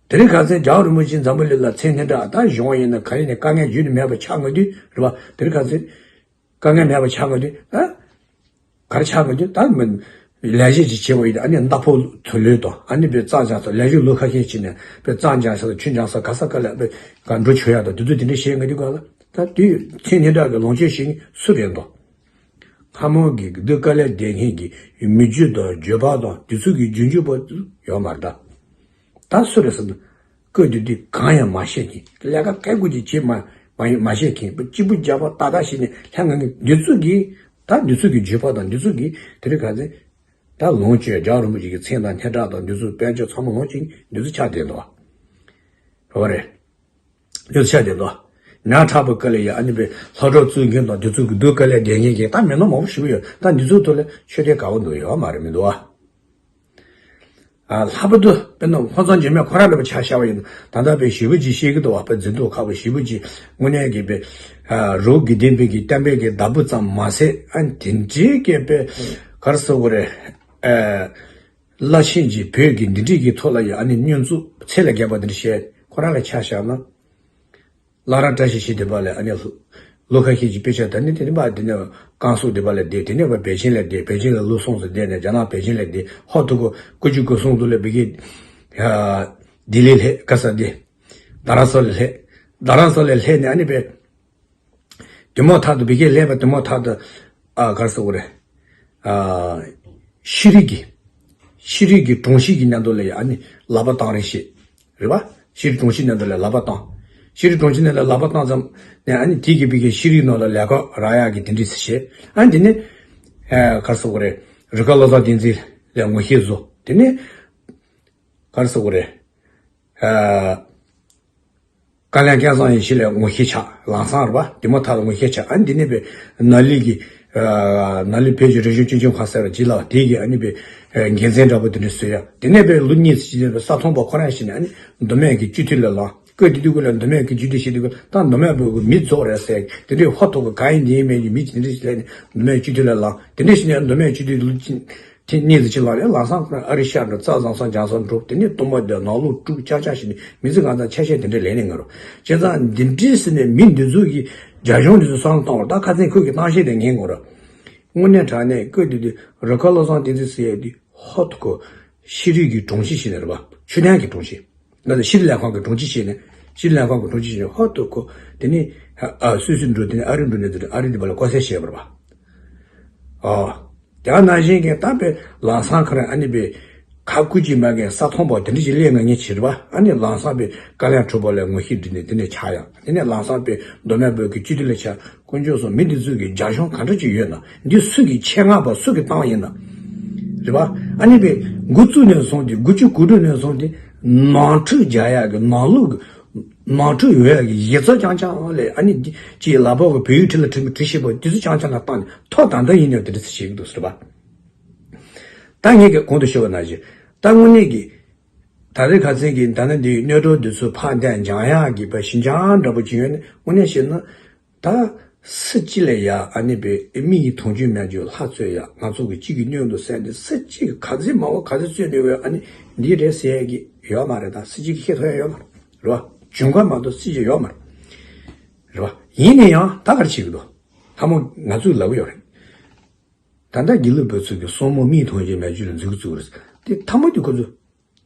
དེ་རིང་ཁ་སང་རྒྱལ་བ་རིན་པོ་ཆེ་འཛམ་བུ་གླིང་ལ་མཚན་སྙན་གྲགས་ད་གཞུང་ཡིན་ན་ག་རེ་ཡིན་ན་དཀའ་ངལ་རྒྱུན་ནས་མེད་པ་ཆགས་ཡོང་དུས་རེད་བ། དེ་རིང་ཁ་སང་དཀའ་ངལ་མེད་པ་ཆགས་ཡོང་དུས་ཨ། ག་རེ་ཆགས་ཀྱི་འདུག་ད་མི་ལས་བྱེད་ཅིག་བྱེད་པ་ཡིན་ན་ཨ་ནི་མདའ་ཕོ་ཐུ་ལོས་དང་ཨ་ནི་པའི་རྩྭ་འཇང་ས་ལས་ཞུགས་ལོ་ཁ་ཤས་ཕྱིན་ནས་པའི་རྩྭ་འཇང་ས་དང་ཆུ་འཇང་ས་ག་ས་ག་ལ་པའི་ག་འགྲོ་བྱོས་ཡག་དང་དེ་ཚོ་དེ་འདྲ་བྱེད་ཀྱི་འདུག་ག་ལ་ད་དུས་ཚོད་སྙན་གྲགས་ཀྱི་ལོངས་སྤྱོད་བྱེད་མཁན་སུ་རེད་འདུག་ལྷ་མོ་གི་སྡུག་དཀའ་ལས་འདས་མཁན་གྱི་མི་རྒྱུད་དང་འགྱོད་པ་དང་དེ་ཚོ་གི་རྒྱུན་རྒྱུད་པ་ཡོད་མ་རེད་ད། ད་སུ་རེད་ཟེར་ན། སྐབས་དེ་དུས་གང་ཡང་མ་ཤེས་མཁན། ལས་ཀ་སྐད་དགུ་ཅིག་བྱེད་མ་མ་མ་ཤེས་མཁན། གཅིག་པུ་རྒྱབ་པ་ཏག་ཏག་བྱས་ནས་ལྷན་ངང་གི་འདི་ཚོ་གིས་ད་འདི་ཚོ་གི་འགྱོད་པ་དང་འདི་ཚོ་གིས་དེ་རིང་ཁ་སང་ད་ལོངས་སྤྱོད་རྒྱལ་བ་རིན་པོ་ཆེ་གི་མཚན་དང་སྙན་གྲགས་དང་འདི་ཚོ་དཔལ་འབྱོར་ཚང་མ་ལོངས་སྤྱོད་འདི་ཚོ་ཆགས་བསྡད་འདུག་བ། རེད་བ་རེད། འདི་ཚོ་ཆགས་བསྡད་འདུག་ང་ཕྲག་པ་ཀ་ལ་ཡ་ཨ་ནི་པའི་ལྷ་གྲོགས་བཙུན་མཁན་དང་འདི་ཚོ་གི་སྡུག་དཀའ་ལས་འདས་མཁན་གྱི་ད་མི་སྣ་མང་པོ་ཞིག་ཡོད། ད་འདི་ཚོའི་ཐོག་ལ་ཆོས་དད་དགའ་བོ་འདུག་ཡོད་མ་རེད་མི་འདུག་བ། ལྷག་པར་དུ་དཔེར་ན་ལྷོ་མཚམས་འཇིགས་མེད་ཁོ་རང་འདྲ་པོ་ཆ་བཞག་པ་ཡིན་ན་ད་ལྟ་དཔེ་ཞེ་པོ་ཅིག་ཤེས་ཀྱི་འདུག་བ། དཔེ་འཛིན་ཐོག་ཁག་པོ་ཞེ་པོ་ཅིག་དངོས་གནས་ཀྱི་དཔེ་རོགས་དགེ་ལྡན་པའི་གི་བསྟན་པའི་གི་བདག་པོ་ཙམ་མ་ཟད་ཨ་ནི་དེ་འདྲའི་གི་དཔེ་ག་རེ་ཟེར་དགོས་རེད། རླབས་ཆེན་གྱི་བོད་ཀྱི་འདི་འདྲའི་གི་ཐོག་ལ་ཡང་ཨ་ནི་བསྙོན་འཛུགས་ཚད་ལས་བརྒལ་བ་འདི་འདྲ་བྱས་ཁོ་རང་ལ་ཆ་བཞག་ན། བླ་བྲང་བཀྲ་ཤིས་ཞིག་དེ་པ་ལས་ཨ་ནི་ལོ་ཁ་ཤས་ཀྱི་དཔེ་ཆ་ད་ནི་དེ་ནི་པ་དེ་ནས་ཀན་སུའུ་དེ་པ་ལ་བསྡད། དེ་ནས་པ་པེ་ཅིན་ལ་བསྡད། པེ་ཅིན་ལ་ལོ་གསུམ་ཙམ་བསྡད་ནས་རྒྱ་ནག་པེ་ཅིན་ལ་བསྡད། ཧོ་ཐུ་གོ་ཀུ་ཅུ་ཀུ་སུང་དུ་ལ་བི་གེ་ལྡི་ལི་ལྷེ་ག་ས་བསྡད། རྡ་རམ་ས་ལ་ལྷེ། རྡ་རམ་ས་ལ་ལྷེ་ནས་ཨ་ནི་པེ་དེ་མོ་ཐག་ཏུ་བི་གེ་ལྷེ་པ་དེ་མོ་ཐག་ཏུ་ཨ་གར་སོ་གོ་རེ། ཤེས་རིག་གི་ཤེས་རིག་གི་དྲུང་ཆེ་གི་མཉམ་དུ་ལ་ཡ་ཨ་ནི་ལག་པ་བཏང་རེ་ཤེས། རེད་བ། ཤེས་རིག་དྲུང་ཆེ་མཉམ་དུ་ལ་ལག་པ་བཏང་། ཤེས་རིག་དྲུང་ཆེ་མཉམ་དུ་ལ་ལག་པ་བཏང་ཙམ་ནས་ཨ་ནི་དེ་གི་བི་གི་ཤེས་རིག་ནང་ལ་ལས་ཀ་རག་ཡག་གི་དེ་འདྲ་ཞིག་བྱས། ཨ་ནི་དེ་ནས་ཨ་གར་སོ་གོ་རེ། རི་ཁ་བློ་བཟང་བསྟན་འཛིན་ལ་ངོ་ཤེས་བཟོ། དེ་ནས་གར་སོ་གོ་རེ། ཨ། དཀའ་ལས་སྐལ་བཟང་ཡེ་ཤེས་ལགས་ངོ་ཤེས་ཆགས། ལམ་སང་རེད་པ། དེ་མ་ཐག་ལ་ངོ་ཤེས་ཆགས། ཨ་ནི་འདི་ནས་པའི་ནཱ་ལི་གི་ནཱ་ལི་བོད་ཀྱི་རིག་གཞུང་སྤྱི་ཁྱབ་ཁང་ཟེར་བ་ཅིག་ལ་དེ་གི་ཨ་ནི་པའི་འགན་འཛིན་འདྲ་པོ་དེ་འདྲ་བཟོས་ཡ། དེ་ནས་པའི་ལོ་གཉིས་ཙམ་ཅིག་ནས་པའི་ས་མཐོང་པ་ཁོ་རང་ཞིག་ནས་ཨ་ནི་མདོ་སྨད་ཀྱི་སྤྱི་འཐུས་ལ་ལངས། སྐབས་དེ་དུས་ཀུན་ལ་མདོ་སྨད་ཀྱི་སྤྱི་འཐུས་ཞིག་དུས་ཀུན་ད་མདོ་སྨད་བོད་ཀྱི་མི་རྫོགས་རེད་ཟེར། དེ་འདྲའི་ཧོ་ཐོག་གི་གང་ཡིན་འདི་ཡིན་མེད་ཀྱི་མི་དེ་འདྲ་ཞིག་ལས་ནས་མདོ་སྨད་སྤྱི་འཐུས་ལ་ལངས། དེ་འདྲ་ཞིག་ནས་མདོ་སྨད་སྤྱི་འཐུས་ལོ་གཅིག་དེ་གཉིས་ཙམ་ཅིག་ལ་ལས་ལམ་སང་ཁོ་རང་ཨ་རི་ཤར་འགྲོ། རྩྭ་བཟང་ས་རྒྱང་སར་འགྲོ། དེ་ནས་སྟོད་མ་དེ་ནང་ལོགས་དཀྲུག་ཅག་ཅག་ཞིག་ནས་མི་ཚེ་གང་ཚང་ཆ་ཤས་དེ་འདྲ་ལས་ནས་ང་རོ། བྱས་ཙང་འདི་འདྲའི་ཟེར་ནས་མི་འདི་ཚོ་གི་རྒྱ་གཞུང་འདི་ཚོ་བསམ་བློ་བཏང་བར་ད་ཁ་སང་ཁོས་ཀྱི་གཏམ་བཤད་དེ་ངས་ངོ་ར། དངོས་གནས་དྲང་གནས་སྐབས་དེ་དུས་རུ་ཁག་བློ་བཟང་བསྟན་འཛིན་ཟེར་ཡས་དེ་ཧོ་ཐུ་ཁོ་ཤེས་རིག་གི་དྲུང་ཆེ་ཞིག་ནས་རེད་པ། ཆོས་ལྡན་གྱི་དྲུང་ཆེ། ང་ཚོ་ཤེས་རིག་ལས་ཁང་གི་དྲུང་ཆེ་ཞིག་ནས་ཤེས་རིག་ལས་ཁང་གི་དྲུང་ཆེ་ཞིག་ནས་ཧོ་ཐུ་ཁོ་དེ་ནས་ཨ་སུད་སི་འགྲོ། དེ་ནས་ཨ་རི་འགྲོ་ནས་དེ་ཨ་རི་འདི་པ་ལ་ལྐོག་ཟ་བྱས་པ་རེད་པ། ཨ། དེ་ནང་བཞིན་གྱི་ད་པའི་ལམ་སང་ཁ་ར་ཨ་ནི་པའི་ཁ་བཀུར་གྱི་མ་གའི་ས་མཐོང་པ་དེ་འདྲ་ཞིག་སླེབས་ང་ཉེ་ཆེ་རེད་པ། ཨ་ནི་ལམ་སང་པའི་དཀའ་ལས་འཕྲོ་བ་ལས་ངོ་ཤེས་འགྲིག་ནས་དེ་ནས་ཆགས་ཡ། དེ་ནས་ལམ་སང་པའི་མདོ་སྨད་བོད་ཀྱི་སྤྱི་འཐུས་ལ་ཆགས། དཀོན་མཆོག་གསུམ། མི་འདི་ཚོས་ཀྱི་རྒྱ་གཞུང་ག་འདྲ་ཅིག་ཡོད་ན། འདི་སུ་གི་ཆེད་མངགས་པ་སུ་གི་བཏང་ཡིན་ན། རེད་པ། ཨ་ནི་པའི་འགོ་བཙུགས་ནས་བཟུང་སྟེ་དགུ་བཅུ་གོ་དྲུག་ནས་བཟུང་སྟེ་ནོར་འཁྲུལ་རྒྱག་ཡག་གི་ནང་ལུགས་ནོར་འཁྲུལ་ཡོད་ཡག་གི་ཡིག་ཚགས་རྐྱང་རྐྱང་ལས་ཨ་ནི་ཅིག་ལག་པ་གི་བོད་ཡིག་བྲིས་ལ་བྲིས་མི་བྲིས་ཤེས་པ་དེ་ཚོ་རྐྱང་རྐྱང་ལ་བཏང་ནས་ཐོག་ད་ལྟ་ཡིན་ནའང་དེ་འདྲ་ཞིག་བྱེད་ཀྱི་འདུག་ཟེར་བ། ད་ངས་ཀྱི་གོང་དུ་ཞུས་པ་ནང་བཞིན་ད་དངོས་གནས་ཀྱི་ད་རེས་ཁ་སང་གི་ད་ནི་འདིའི་གནོད་སྒྲོལ་འདི་ཚོ་ཕར་འདས་འཇང་ཡག་གི་པ་ཞིན་ཅང་འདྲ་པོ་ཅིག་ཡོད་ནས་དངོས་གནས་བཤད་ན། ད་སུ་གཅིག་ལ་ཡ་ཨ་ནི་པའི་མི་ཡི་དོན་རྐྱེན་མེད་རྒྱུ་ལྷ་རྩོད་ཡ། ང་ཚོ་གི་གཅིག་གི་སྨྱོན་དུ་བསད་འདི་སུ་གཅིག་གི་ག་ཚོད་མང་བོ་ག་ཚོད་རྩོད་ནུས་པའི་ཨ་ནི་འདི་རེད་ཟེར་ཡ་གི་ཡོད་མ་རེད། ད་སུ་གཅིག་གི་ཤེས་ཐུབ་ཡ་ཡོད་མ་རེད། རེད་བ། བྱུང་ཁ་མ་གཏོགས་སུ་གཅིག་ཡོད་མ་རེད། རེད་བ། ཡིན་ན་ཡང་ད་ག་རེ་བྱེད་ཀྱི་འདུག་ལྷ་མོ་ང་ཚོས་ལབ་ཀྱི་ཡོད་རེད། ད་ལྟ་དགེ་ལུགས་པ་ཚོ་གི་སྲུ་མོ་མིའི་དོན་རྐྱེན་མེད་རྒྱུ་ལ་འཛུལ་གྱི་བཙུགས་རེད། དེ་ཐ་མ་དུས་ཁོ་ཚོ།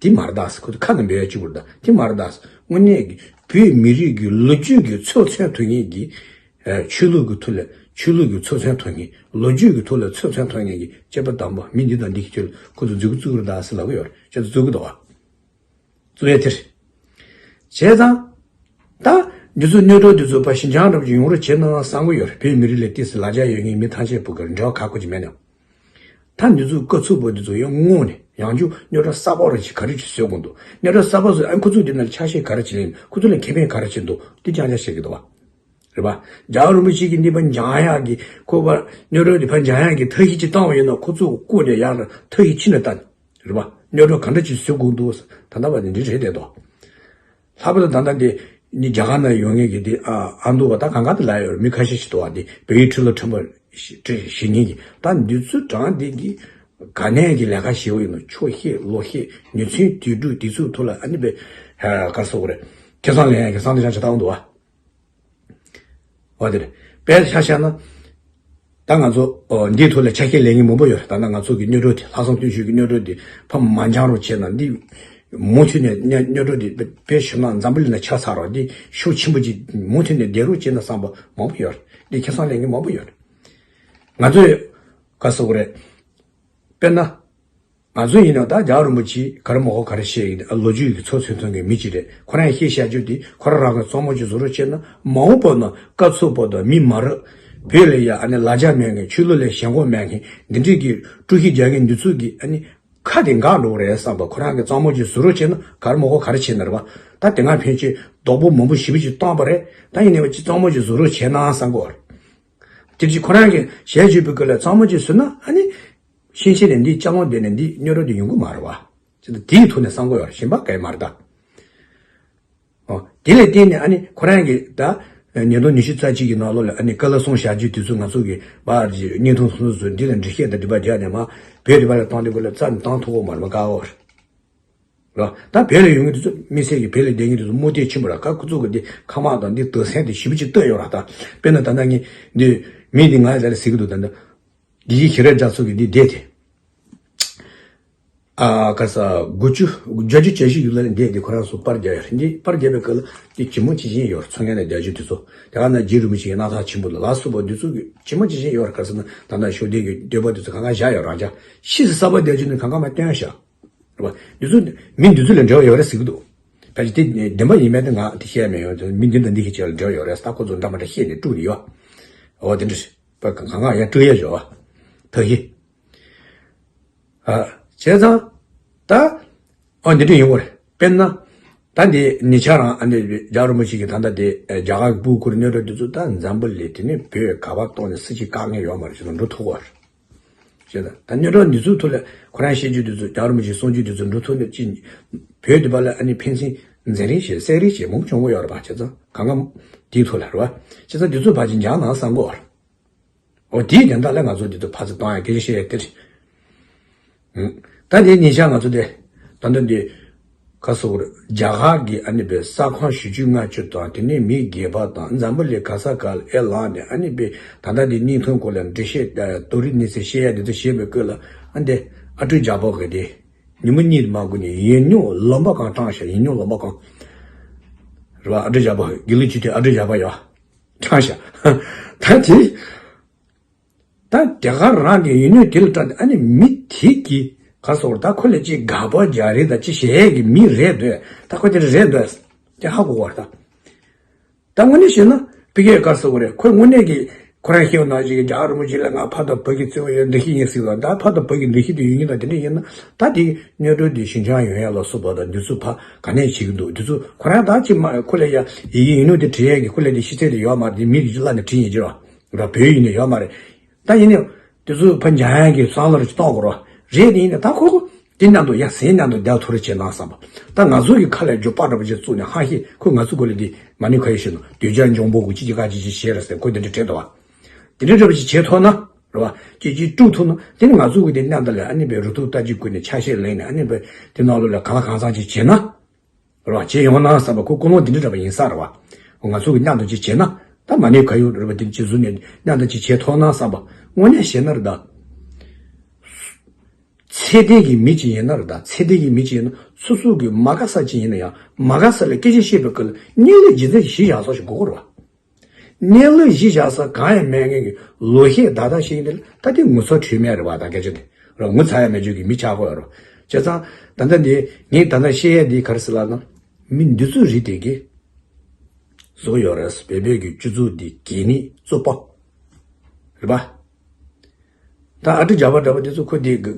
དེ་མ་རེད་ད། ཁོ་ཚོ་ཁ་ནས་འབོད་ཡ་གཅིག་པུ་རེད་ད། དེ་མ་རེད་ད། དངོས་གནས་ཀྱི་བོད་མི་རིགས་ཀྱི་ལོ་རྒྱུས་ཀྱི་ཚོགས་ཆེན་ཐོན་མཁན་གྱི། ཨ། ཆོས་ལུགས་ཀྱི་ཐོག་ལ་ཆོས་ལུགས་ཀྱི་ཚོགས་ཆེན་ཐོན་མཁན། ལོ་རྒྱུས་ཀྱི་ཐོག་ལ་ཚོགས་ཆེན་ཐོན་མཁན་གྱི་སྐྱེས་པ་དམ་པ་མི་འདི་དང་འདི་གི་ཆོས་ལ་ཁོ་ཚོ་འཛུལ་གྱི་བཙུགས་རེད་ད་ཟེར་ལབ་ཀྱི་ཡོད་རེད། ཁྱེད་ཚོ་འཛུལ་གྱི་འདུག་བ། གཙོ་བོ་དེ་རེད། བྱས་ཙང་། ད། འདི་ཚོ་གནོད་སྒྲོལ་འདི་ཚོ་ཕར་ཞིན་ཅང་འདྲ་པོ་ཅིག་ཡོང་རོགས་བྱེད་གནང་བསམ་གྱི་ཡོད་རེད། བོད་མི་རིགས་ལ་ཏོག་ཙམ་ལ་རྒྱ་ཡོད་མཁན་མི་ཐམས་ཅད་པོ་གི་འབྲེལ་བ་ཁག་པོ་ཅིག་མེད་ནའང་། ད་འདི་ཚོ་སྐབས་ཚུགས་པོ་འདི་ཚོ་ཡང་སྔོན་ནས་ཡང་བསྐྱར་གནོད་སྒྲོལ་གསར་པ་རེ་ཅིག་ག་རེ་ཅིག་བཟོ་དགོས་འདུག་གནོད་སྒྲོལ་གསར་པ་བཟོས། ཨ། ཁོ་ཚོས་འདི་ནང་ལ་ཆ་ཤས་ག་རེ་ཅིག་ལེན། ཁོ་ཚོ་ལ་ཁེ་ཕན་ག་རེ་ཅིག་འདུག་འདི་རྐྱང་རྐྱང་བཤད་ཀྱི་འདུག་བ། རེད་པ། རྒྱལ་བ་རིན་པོ་ཆེ་གིས་འདི་ཕར་འཇང་ཡག་གི་ཁོ་པ་གནོད་སྒྲོལ་འདི་ཕར་འཇང་ཡག་གི་ཐབས་ཤེས་ཅིག་བཏང་བ་ཡིན་ན་ཁོ་ཚོ་བཀུག་ནས་ཡར་ཐབས་ཤེས་ཕྱི་ནས་བལྟ་ནས། རེད་པ། གནོད་སྒྲོལ་ག་འདྲ་ཅིག་བཟོ་དགོས་འདུག་ད་ལྟ་བར་དུ་འདི་རེད་བསྡད་དོ། ལྷག་པར་དུ་ད་ལྟ་འདི་ནི་རྒྱ་གར་ནང་ཡོད་མཁན་གྱི་འདི་ཨ་ཨ་མདོ་བ་ད་གང་ག་དེ་ལ་ཡོད་རེད། མི་ཁ་ཤས་ཤིག་འདུག་བ། འདི་བོད་ཡིག་ཁྲིད་ལ་ཁྲིད་པ་ཞིག་ཁྲིད་ཞིག་ཉིན་གྱི་ད་འདི་ཚོ་གྲངས་འདི་གི་ག་ནས་ཀྱི་ལས་ཀ་བྱེད་འོ་ཡིན་ནོ། ཆོག་ཤེས་ལོ་ཤེས་ཉིན་མཚན་དུས་དྲུག་དུས་ཚོད་ཐོག་ལ་ཨ་ནི་པའི་ག་རེ་ཟེར་དགོས་རེད། ཁེ་བཟང་ལེན་ཡག་གི་བསམ་བློ་ཅང་ཅིག་བཏང་འདུག་བ། འོ་དེ་རེད། དཔེར་ཆ་བཞག་ན། ད་ང་ཚོ་ཨོ་འདིའི་ཐོག་ལ་ཆ་ཤས་ལེན་མཁན་མང་པོ་ཡོད་རེད། ད་ལྟ་ང་ཚོ་གི་གནོད་སྒྲོལ་དེ་ལྷག་བསམ་སྟོབས་ཤུགས་ཀྱི་གནོད་སྒྲོལ་དེ་ཕར་མ་འགྱངས་རོགས་བྱས་ན། འདི་མུ་མཐུད་ནས་གནོད་གནོད་སྒྲོལ་དེ་དཔེ་དཔེ་ཞུ་ན་འཛམ་བུ་གླིང་ལ་ཆ་ཚང་རོགས། འདི་ཤུགས་ཆེན་པོ་ཅིག་མུ་མཐུད་ནས་བསྡད་རོགས་བྱས་ན་བསམ་པ་མང་པོ་ཡོད་རེད། འདི་ཁེ་བཟང་ལེན་མཁན་མང་པོ་ཡོད་རེད། ང་ཚོས་ག་རེ་ཟེར་དགོས་རེད། དཔེར་ན། ང་ཚོ་ཡིན་ན་ད་རྒྱལ་བ་རིན་པོ་ཆེ་ག་རེ་མ་གོ་ག་རེ་བཤད་ཡིན། ལོ་རྒྱུས་ཀྱི་ཚོགས་ཆེན་ཐོན་མཁན་མི་གཅིག་རེད། ཁོ་རང་བཤད་བཤད་རྒྱུ་དེ་ཁོ་རང་རང་གི་གཙང་མ་ཅིག་བཟོ་རོགས་བྱས་ན། མ་འོངས་པ་ན་སྐབས་ཚུགས་པ་དང་མི་མ་རབས་བོད་ལ་ཡ་ཨ་ནི་ལ་རྒྱ་མེད་མཁན། ཆོས་ལུགས་ལ་ཞེན་ཁོག་མེད་མཁན། འདི་འདྲས་ཀྱི་དཀྲུག་ཤིང་རྒྱག་མཁན་འདི་ཚོ་གི་ཨ་ནི་ཁ་དེ་འགག་འགྲོ་གི་རེད་བསམ་པ། ཁོ་རང་གི་གཙང་མ་ཅིག་བཟོ་རོགས་བྱས་ན་ག་རེ་མ་གོ་ག་རེ་བྱས་ན་རེད་པ། ད་དེ་སྔ་ཕན་ཆད་རྡོག་པོ་མང་པོ་ཞེ་པོ་ཅིག་བཏང་པ་རེད། ད་ཡིན་ནའི་ཅིག་གཙང་མ་ཅིག་བཟོ་རོགས་བྱས་ན་བསམ་གི་ཡོད་རེད། དེ་བཞིན་ཁོ་རང་གིས་ཞལ་བརྗོད་པའི་སྐབས་ལ་གཙང་མ་ཅིག་བཟོས་ན་ཨ་ནི། ཤེས་བྱས་ནས་འདི་ལྕགས་ལོང་བསྡད་ནས་འདི་གནོད་རོགས་དེ་ཡོང་གི་མ་རེད་བ། ཅི་ད་དེའི་ཐོག་ནས་བསམ་དགོས་ཡོད་རེད། གཞན་པ་གང་ཡང་མ་རེད་ད། ཨོ། དེ་ལས་བརྟེན་ནས་ཨ་ནི་ཁོ་རང་གིས་ད་ཉིས་སྟོང་ཉི་ཤུ་རྩ་གཅིག་གི་ནང་ལོགས་ལ་ཨ་ནི་ཀ་ལ་སོང་བཞག་རྒྱུ་དེ་ཚོ་ང་ཚོ་གི་བར་གྱི་བརྙན་ཐུང་སོ་སོ་འདི་ལ་འགྲེལ་བཤད་དང་འགྲེལ་པ་རྒྱག་ནས་མ་བོད་དེ་བར་ལ་བཏང་དེ་སྐོར་ལ་རྩ་ནས་བཏང་ཐུབ་ཀྱི་མ་རེད་པ། དཀའ་བ་རེད། རོ། ད་བོད་ལ་ཡོང་མཁན་དེ་ཚོ་དམིགས་བསལ་གྱི་བོད་ལ་བསྡད་མཁན་དེ་ཚོ་རྨོངས་དད་ཆེན་པོ་ར། ཁ་ཁོ་ཚོ་གི་འདི་ཁ་དམག་དང་འདི་དོགས་སེལ་དེ་ཞེ་པོ་ཅིག་བཏོད་ཡོད་ར། ད་དཔེར་ན་ད་ལྟ་ངས་འདི་མི་འདི་ང་ལ་ཟེར་གི་འདུག་ད་ལྟ་དགེ་བཤེས་ཤེས་རབ་རྒྱ་མཚོ་གི་འདི་བསྡད་དེ། ཨ་ག་ས་དགུ་བཅུ་བརྒྱད་ཅུ་གྱ་བཞི་ཡོད་ལ་འདས་དེ་ཁོ་རང་ཚོ་པར་རྒྱབ་ཡོད་རེད། འདི་པར་རྒྱབ་པའི་སྐབས་ལ་འདི་ཇི་མ་ཇི་བཞིན་ཡོད་རེད། མཚོ་སྔོན་ནས་བསྡད་རྒྱུ་དེ་ཚོ་དེ་ག་ན་རྗེ་རིན་པོ་ཆེ་གི་རྣམ་ཐར་ཆེན་པོ་ལ་ལ་སོགས་པ་འདི་ཚོ་གི་ཇི་མ་ཇི་བཞིན་ཡོད་རེད། ག་ས་ན་ད་ལྟ་ཤོག་ལྡན་གྱི་འདོད་པ་དེ་ཚོ་གང་ག་བཞག་ཡོད་རང་ཅག་ཕྱིས་སུ་གསར་པ་བསྡད་རྒྱུ་ནི་གང་ག་མ་བཏོན་བཞག་རེད་བ། འདི་ཚོ་མི་འདི་ཚོ་ལ་འབྲེལ་བ་ཡོད་རེད་ཟེར་གི་འདུག་ཕལ་ཆེར་དེ་བདེན་པ་ཡིན་མིན་དེ་ང་དེ་བཤད་མེད་ཡོད། མི་འདི་དང་འདི་གི་ཆེད་ལ་འབྲེལ་བ་ཡོད་རེད་ཟེར་ད་ཁོ་ཚོ་འདྲ་མ་འདྲ་བཤད་ནས་དཀྲུགས་ནས་ཡོད། འོ་དེ་འདྲ་རེད་པ། གང་ག་ཡང་དཀྲུག་ཡ་ཡོད་བ། ཐབས་ཤེས། ཨ། བྱས་ཙང་། ད། ཨ་འདི་འདྲ་ཡོང་གི་རེད། དཔེར་ན། ད་འདི་ཉེ་ཆར་རང་ཨ་ནི་རྒྱལ་བ་རིན་པོ་ཆེ་གིས་ད་ལྟ་དེ་རྒྱ་གར་གྱི་སྤུ་གུར་གནོད་གྲོགས་དེ་ཚོ་ད་འཛམ་བུ་གླིང་དེ་ནས་བོད་ག་པར་གཏོང་ནས་སྲིད་ཇུས་བཀག་མཁན་ཡོད་མ་རེད་ཟེར་ན་འགྲོ་ཐུབ་ཀྱི་རེད། ཤེས་ད། ད་གནོད་གྲོགས་འདི་ཚོའི་ཐོག་ལ་ཁོ་རང་བཤད་རྒྱུ་འདི་ཚོ་རྒྱལ་བ་རིན་པོ་ཆེའི་གསུང་རྒྱུ་འདི་ཚོ་འགྲོ་ཐུབ་ནས་ཅི། བོད་འདི་པ་ལ་ཨ་ནི་ཕན་ཚུན་འཛིང་རེས་བྱེད་བསད་རེས་བྱེད་མང་པོ་བྱུང་གི་ཡོད་རེད་པ། བྱས་ཙང་གང་ག་དེའི་ཐོག་ལ་རེད་པ། བྱས་ཙང་འདི་ཚོ་ཕལ་ཆེར་འཇགས་ན་བསམ་གི་ཡོད་རེད། འོ་དེའི་དོན་དག་ལ་ང་ཚོ་འདི་ཚོ་ཕར་ཚུར་གཏོང་ཡ་སྐད་ཆ་བཤད་ཡ་དེ་རེད། ད་དེ་ཉིན་ཞག་ང་ཚོ་དེ་ད་ལྟ་འདི་ག་སོག་རེད། རྒྱ་གར་གྱི་ཨ་ནི་པའི་ས་ཁོངས་བཞི་བཅུ་ལྔ་བཅུ་དང་དེ་ནས་མི་སྒེར་པ་དང་འཛམ་བུ་གླིང་ག་ས་ག་ལ་ཨེ་ལངས་ནས་ཨ་ནི་པའི་ད་ལྟ་འདི་སྙིང་ཐུང་སྐོར་ལ་འགྲེལ་བཤད་དོ་རིག་གནས་ཚུལ་བཤད་ཡ་འདི་ཚོ་བཤད་པའི་སྐོར་ལ་ཨ་འདི་ཨ་སྤྲུལ་རྒྱལ་པོ་གི་དེ་ཉིན་མོ་གཉིས་མ་འགོར་ནས་ཡིག་རྙིང་ལུང་པ་གང་དྲངས་ཤག་ཡིག་རྙིང་ལུང་པ་གང་རེད་པ། ཨ་སྤྲུལ་རྒྱལ་པོ་དགེ་ལུགས་སྤྱི་འཐུས་ཨ་སྤྲུལ་རྒྱལ་པོ་ཡོད། དྲངས་ཤག་ད་དེ། ད་རྒྱ་གར་རང་གི་ཡིག་རྙིང་དེ་ལ་སྤྲད་དེ་ཨ་ནི་མི་དེ་གི་ག་སོགས་ད་ཁོ་ལ་ཅིག་དགའ་པོ་རྒྱག་རེས་དང་ཅི་བྱེད་ཀྱི་མི་རེད་འདོད། ད་ཁོ་དེ་རེད་འདོད། དེ་ཧ་གོ་བར་ད། ད་དངོས་གནས་བཤད་ན་ཕ་གིར་ག་སོགས་རེད། ཁོས་དངོས་གནས་ཀྱི་ཁོ་རང་ཤེས་ཡོན་ནང་ཅིག་རྒྱལ་བ་རིན་པོ་ཆེ་ལ་ང་ཕ་དང་བུ་གི་བརྩེ་བ་ཡོད། འདུ་ཤེས་ཡིན་ཟེར་བ་ད་ཕ་དང་བུ་གི་འདུ་ཤེས་དེ་ཡོད་ཉིད་དང་དེ་འདྲ་ཡིན་ན་ད་དེ་གནོད་གྲོགས་དེ་ཞི་འཇམ་ཡོང་ཡ་ལ་སོགས་པ་དང་འདི་ཚོ་ཕ་ག་ནས་བྱེད་ཀྱི་འདུག་འདི་ཚོ་ཁོ་རང་ད་ཅི་མ་ཁོ་ལ་ཡ་ཡི་གེ་ཡིག་རྙིང་དེ་བྲིས་ཡས་ཀྱི་ཁོ་ལ་དེ་ཤེས་ཚད་དེ་ཡོད་མ་རེད། དེ་མི་རིགས་བླ་ནས་བྲིས་ཡིན་གྱི་ར། ར་བོད་ཡིན་ནས་ཡོད་མ་རེད། ད་ཡིན་ནའི་དེ་ཚོ་ཕ་འཇམ་ཡང་གི་བསམ་བློ་རེ་གཏོང་དགོས་རོགས་རེད། དེ་ཡིན་ནའི་ད་ཁོ་ཁོ་དེ་མཉམ་དུ་ཡ་ཟིན་མཉམ་དུ་བསྡད་ཐུབ་རེ་བྱེད་ན་བསམ་པ། ད་ང་ཚོ་གི་ཁ་ལ་རྒྱུ་པ་འདྲ་པོ་ཅིག་བཙུགས་ནས་ཧང་ཤེད་ཁོ་ང་ཚོ་གོ་ལ་དེ་མ་ཎི་ཁ་ཡོད་ཤེས་ནོ་དུས་རྒྱ་འཇོང་པོ་གུ་ཅི་ཅི་ག་ཅི་ཅི་བྱེད་རེ་ཟེར་ཁོ་དེ་འདྲ་བྲིས་འདུག་བ། དེ་འདྲ་འདྲ་པོ་ཅིག་བྱེད་ཐུབ་ན་རེད་བ། ཅི་ཅི་དཀྲུག་ཐུབ་ན་དེ་ནི་ང་ཚོ་གི་དེ་མཉམ་དུ་ལ་ཨ་ནི་པའི་རུ་ཐུག་ལྟ་ཅི་བཀོད་ནས་ཆ་ཤས་ལེན་ནས་ཨ་ནི་པའི་དེ་ནང་ལོགས་ལ་གང་ལ་གང་འཚམ་ཅིག་བྱེད་ན། རེད་བ། བྱེད་ཡོང་ན་བསམ་པ་ཁོ་ཀུན་སློང་འདི་འདྲ་འདྲ་པ་ཡིན་ས་རེད་བ། ང་ཚོ་གི་མཉམ་དུ་ཅིག་བྱེད་ན་ད་མ་ཎི་ཁ་ཡོད་རེད་བ། འདི་ཅིག་བཟོ་ནས་མཉམ་དུ་ཅིག་བྱེད་ཐུབ་ན་བསམ་པ་དངོས་གནས་བཤད་ན་རེད་ད། ཚེ་འདས་ཀྱི་མི་ཅིག་ཡིན་ན་རེད་ད། ཚེ་འདས་ཀྱི་མི་ཅིག་ཡིན་ན་སོ་སོ་གི་མ་དགའ་ས་ཅིག་ཡིན་ན་ཡང་མ་དགའ་ས་ལ་སྐད་ཆ་བཤད་པའི་སྐབས་ལ་གཉིད་ལས་རྗེས་འདེད་ཞིག་བཞག་ས་ཞིག་དགོས་ཀྱི་རེད་བ། གནས་ལུགས་གཞི་བཞག་ས་གང་ཡང་མེད་མཁན་གྱི་ལོ་ཤས་ད་ལྟ་ཤེས་ཀྱི་འདི་ལ་ད་དེ་ངུ་ཚ་ཁྲོས་མེད་རེད་བ། ད་སྐད་ཆ་དེ་ར་ངུ་ཚ་ཡ་མེད་རྒྱུ་གི་མི་ཆགས་ཀྱི་ཡོད་རེད། བྱས་ཙང་ད་ལྟ་འདི་ངས་ད་ལྟ་བཤད་ཡ་འདི་ག་རེ་ཟེར་ལབ་ན་མི་འདི་ཚོའི་རིགས་དེ་གིས་བཟོ་ཡོད་རེད། བོད་པའི་གི་སྤྱི་ཚོགས་འདི་གས་ནི་རྩོད་པ་རེད་པ། ད་ཨ་ཏི་རྒྱ་བ་འདྲ་བ་དེ་ཚོ་ཁོ་འདི་གི་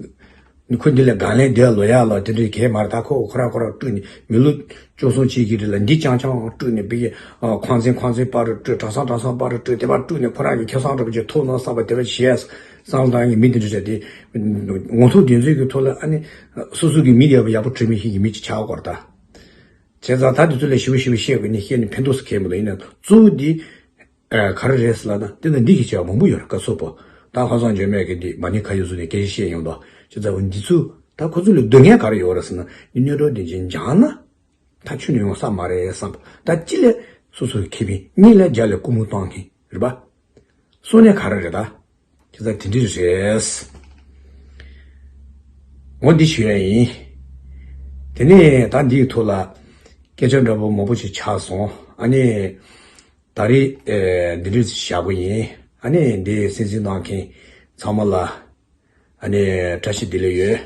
ཁོ་འདི་ལས་གང་ལས་འདས་ལོ་ཡག་ལོ་དེ་འདྲའི་གས་མ་རེད། ད་ཁོ་ཁོ་ར་ཁོ་ར་སྤྲུགས་ནས་མི་ལོ་བཅུ་གསུམ་ཕྱེད་ཀྱི་རིང་ལ་འདི་རྐྱང་རྐྱང་སྤྲུགས་ནས་བི་ཁེ་ཁང་ཚན་ཁང་ཚན་པར་སྤྲུགས། གྲྭ་ཚང་གྲྭ་ཚང་པར་སྤྲུགས། དེ་པར་སྤྲུགས་ནས་ཁོ་རང་གི་ཁེ་བཟང་འདྲ་པོ་ཅིག་ཐོབ་ན་བསམ་པ་དེ་པར་བྱས་བསམ་བློ་བཏང་མཁན་མི་དེ་འདྲ་བྱས་ཏེ་ངོ་ཐུག་དེ་ཚོའི་གི་ཐོག་ལ་ཨ་ནི་སོ་སོ་གི་མི་དེ་ཡག་པོ་ཡག་པོ་བྲིས་མི་ཤེས་ཀྱི་མི་ཅིག་ཆགས་དགོས་རེད་ད། བྱས་ཙང་ད་དེ་ཚོ་ལ་ཞིབ་པོ་ཞིབ་པོ་བཤད་དགོས་ནི་བཤད་ནི་ཕན་ཐོགས་སུ་ཁེལ་མི་འདུག་ཡིན་ན་གཙོ་བོ་འདི། ཨ་ག་རེ་རེད་ཟེར་ལབ་ན་དེ་ན་འདི་ཞིག་བྱས་པ་མང་པོ་ཡོད་རེད། སྐབས་སུ་བབ་ད་ཁ་སང་འཇོན་མེད་ཀྱི་འདི་མ་ཎི་ཁ་ཡོད་བཟོ་ནས་སྐད་ཆ་བཤད་ཡོང་དོ། བྱས་ཙང་འདི་ཚོ་ད་ཁོ་ཚོ་ལ་སྡུག་བསྔལ་ག་རེ་ཡོད་རེད་ཟེར་ན་འདི་གནོད་གྲོགས་འདི་ཅན་སྦྱངས་ན་ད་ཁྱོན་ནས་ཡོང་ས་མ་རེད་བསམ་པ། ད་གཅིག་ལས་སོ་སོའི་ཁེ་ཕན། གཉིས་ལས་རྒྱ་ལ་སྐུ་མུ་གཏོང་མཁན་རེད་པ། སོ་ནས་ག་རེ་རེད་ད། དེ་ལྟར་དེ་འདྲ་རེད། ངོ་འདི་ཞུ་ཡ་ཡིན། དེ་ནས་ད་འདིའི་ཐོག་ལ་སྐད་ཆ་འདྲ་པོ་མང་པོ་ཞིག་ཆགས་སོང་། ཨ་ནི་ད་རེས་ཨེ་འདི་འདྲ་བཞག་གི་ཡིན། ཨ་ནི་འདི་གསན་གཟིགས་གནང་མཁན་ཚང་མ་ལ་ཨ་ནི་བཀྲ་ཤིས་བདེ་ལེགས་ཡོད།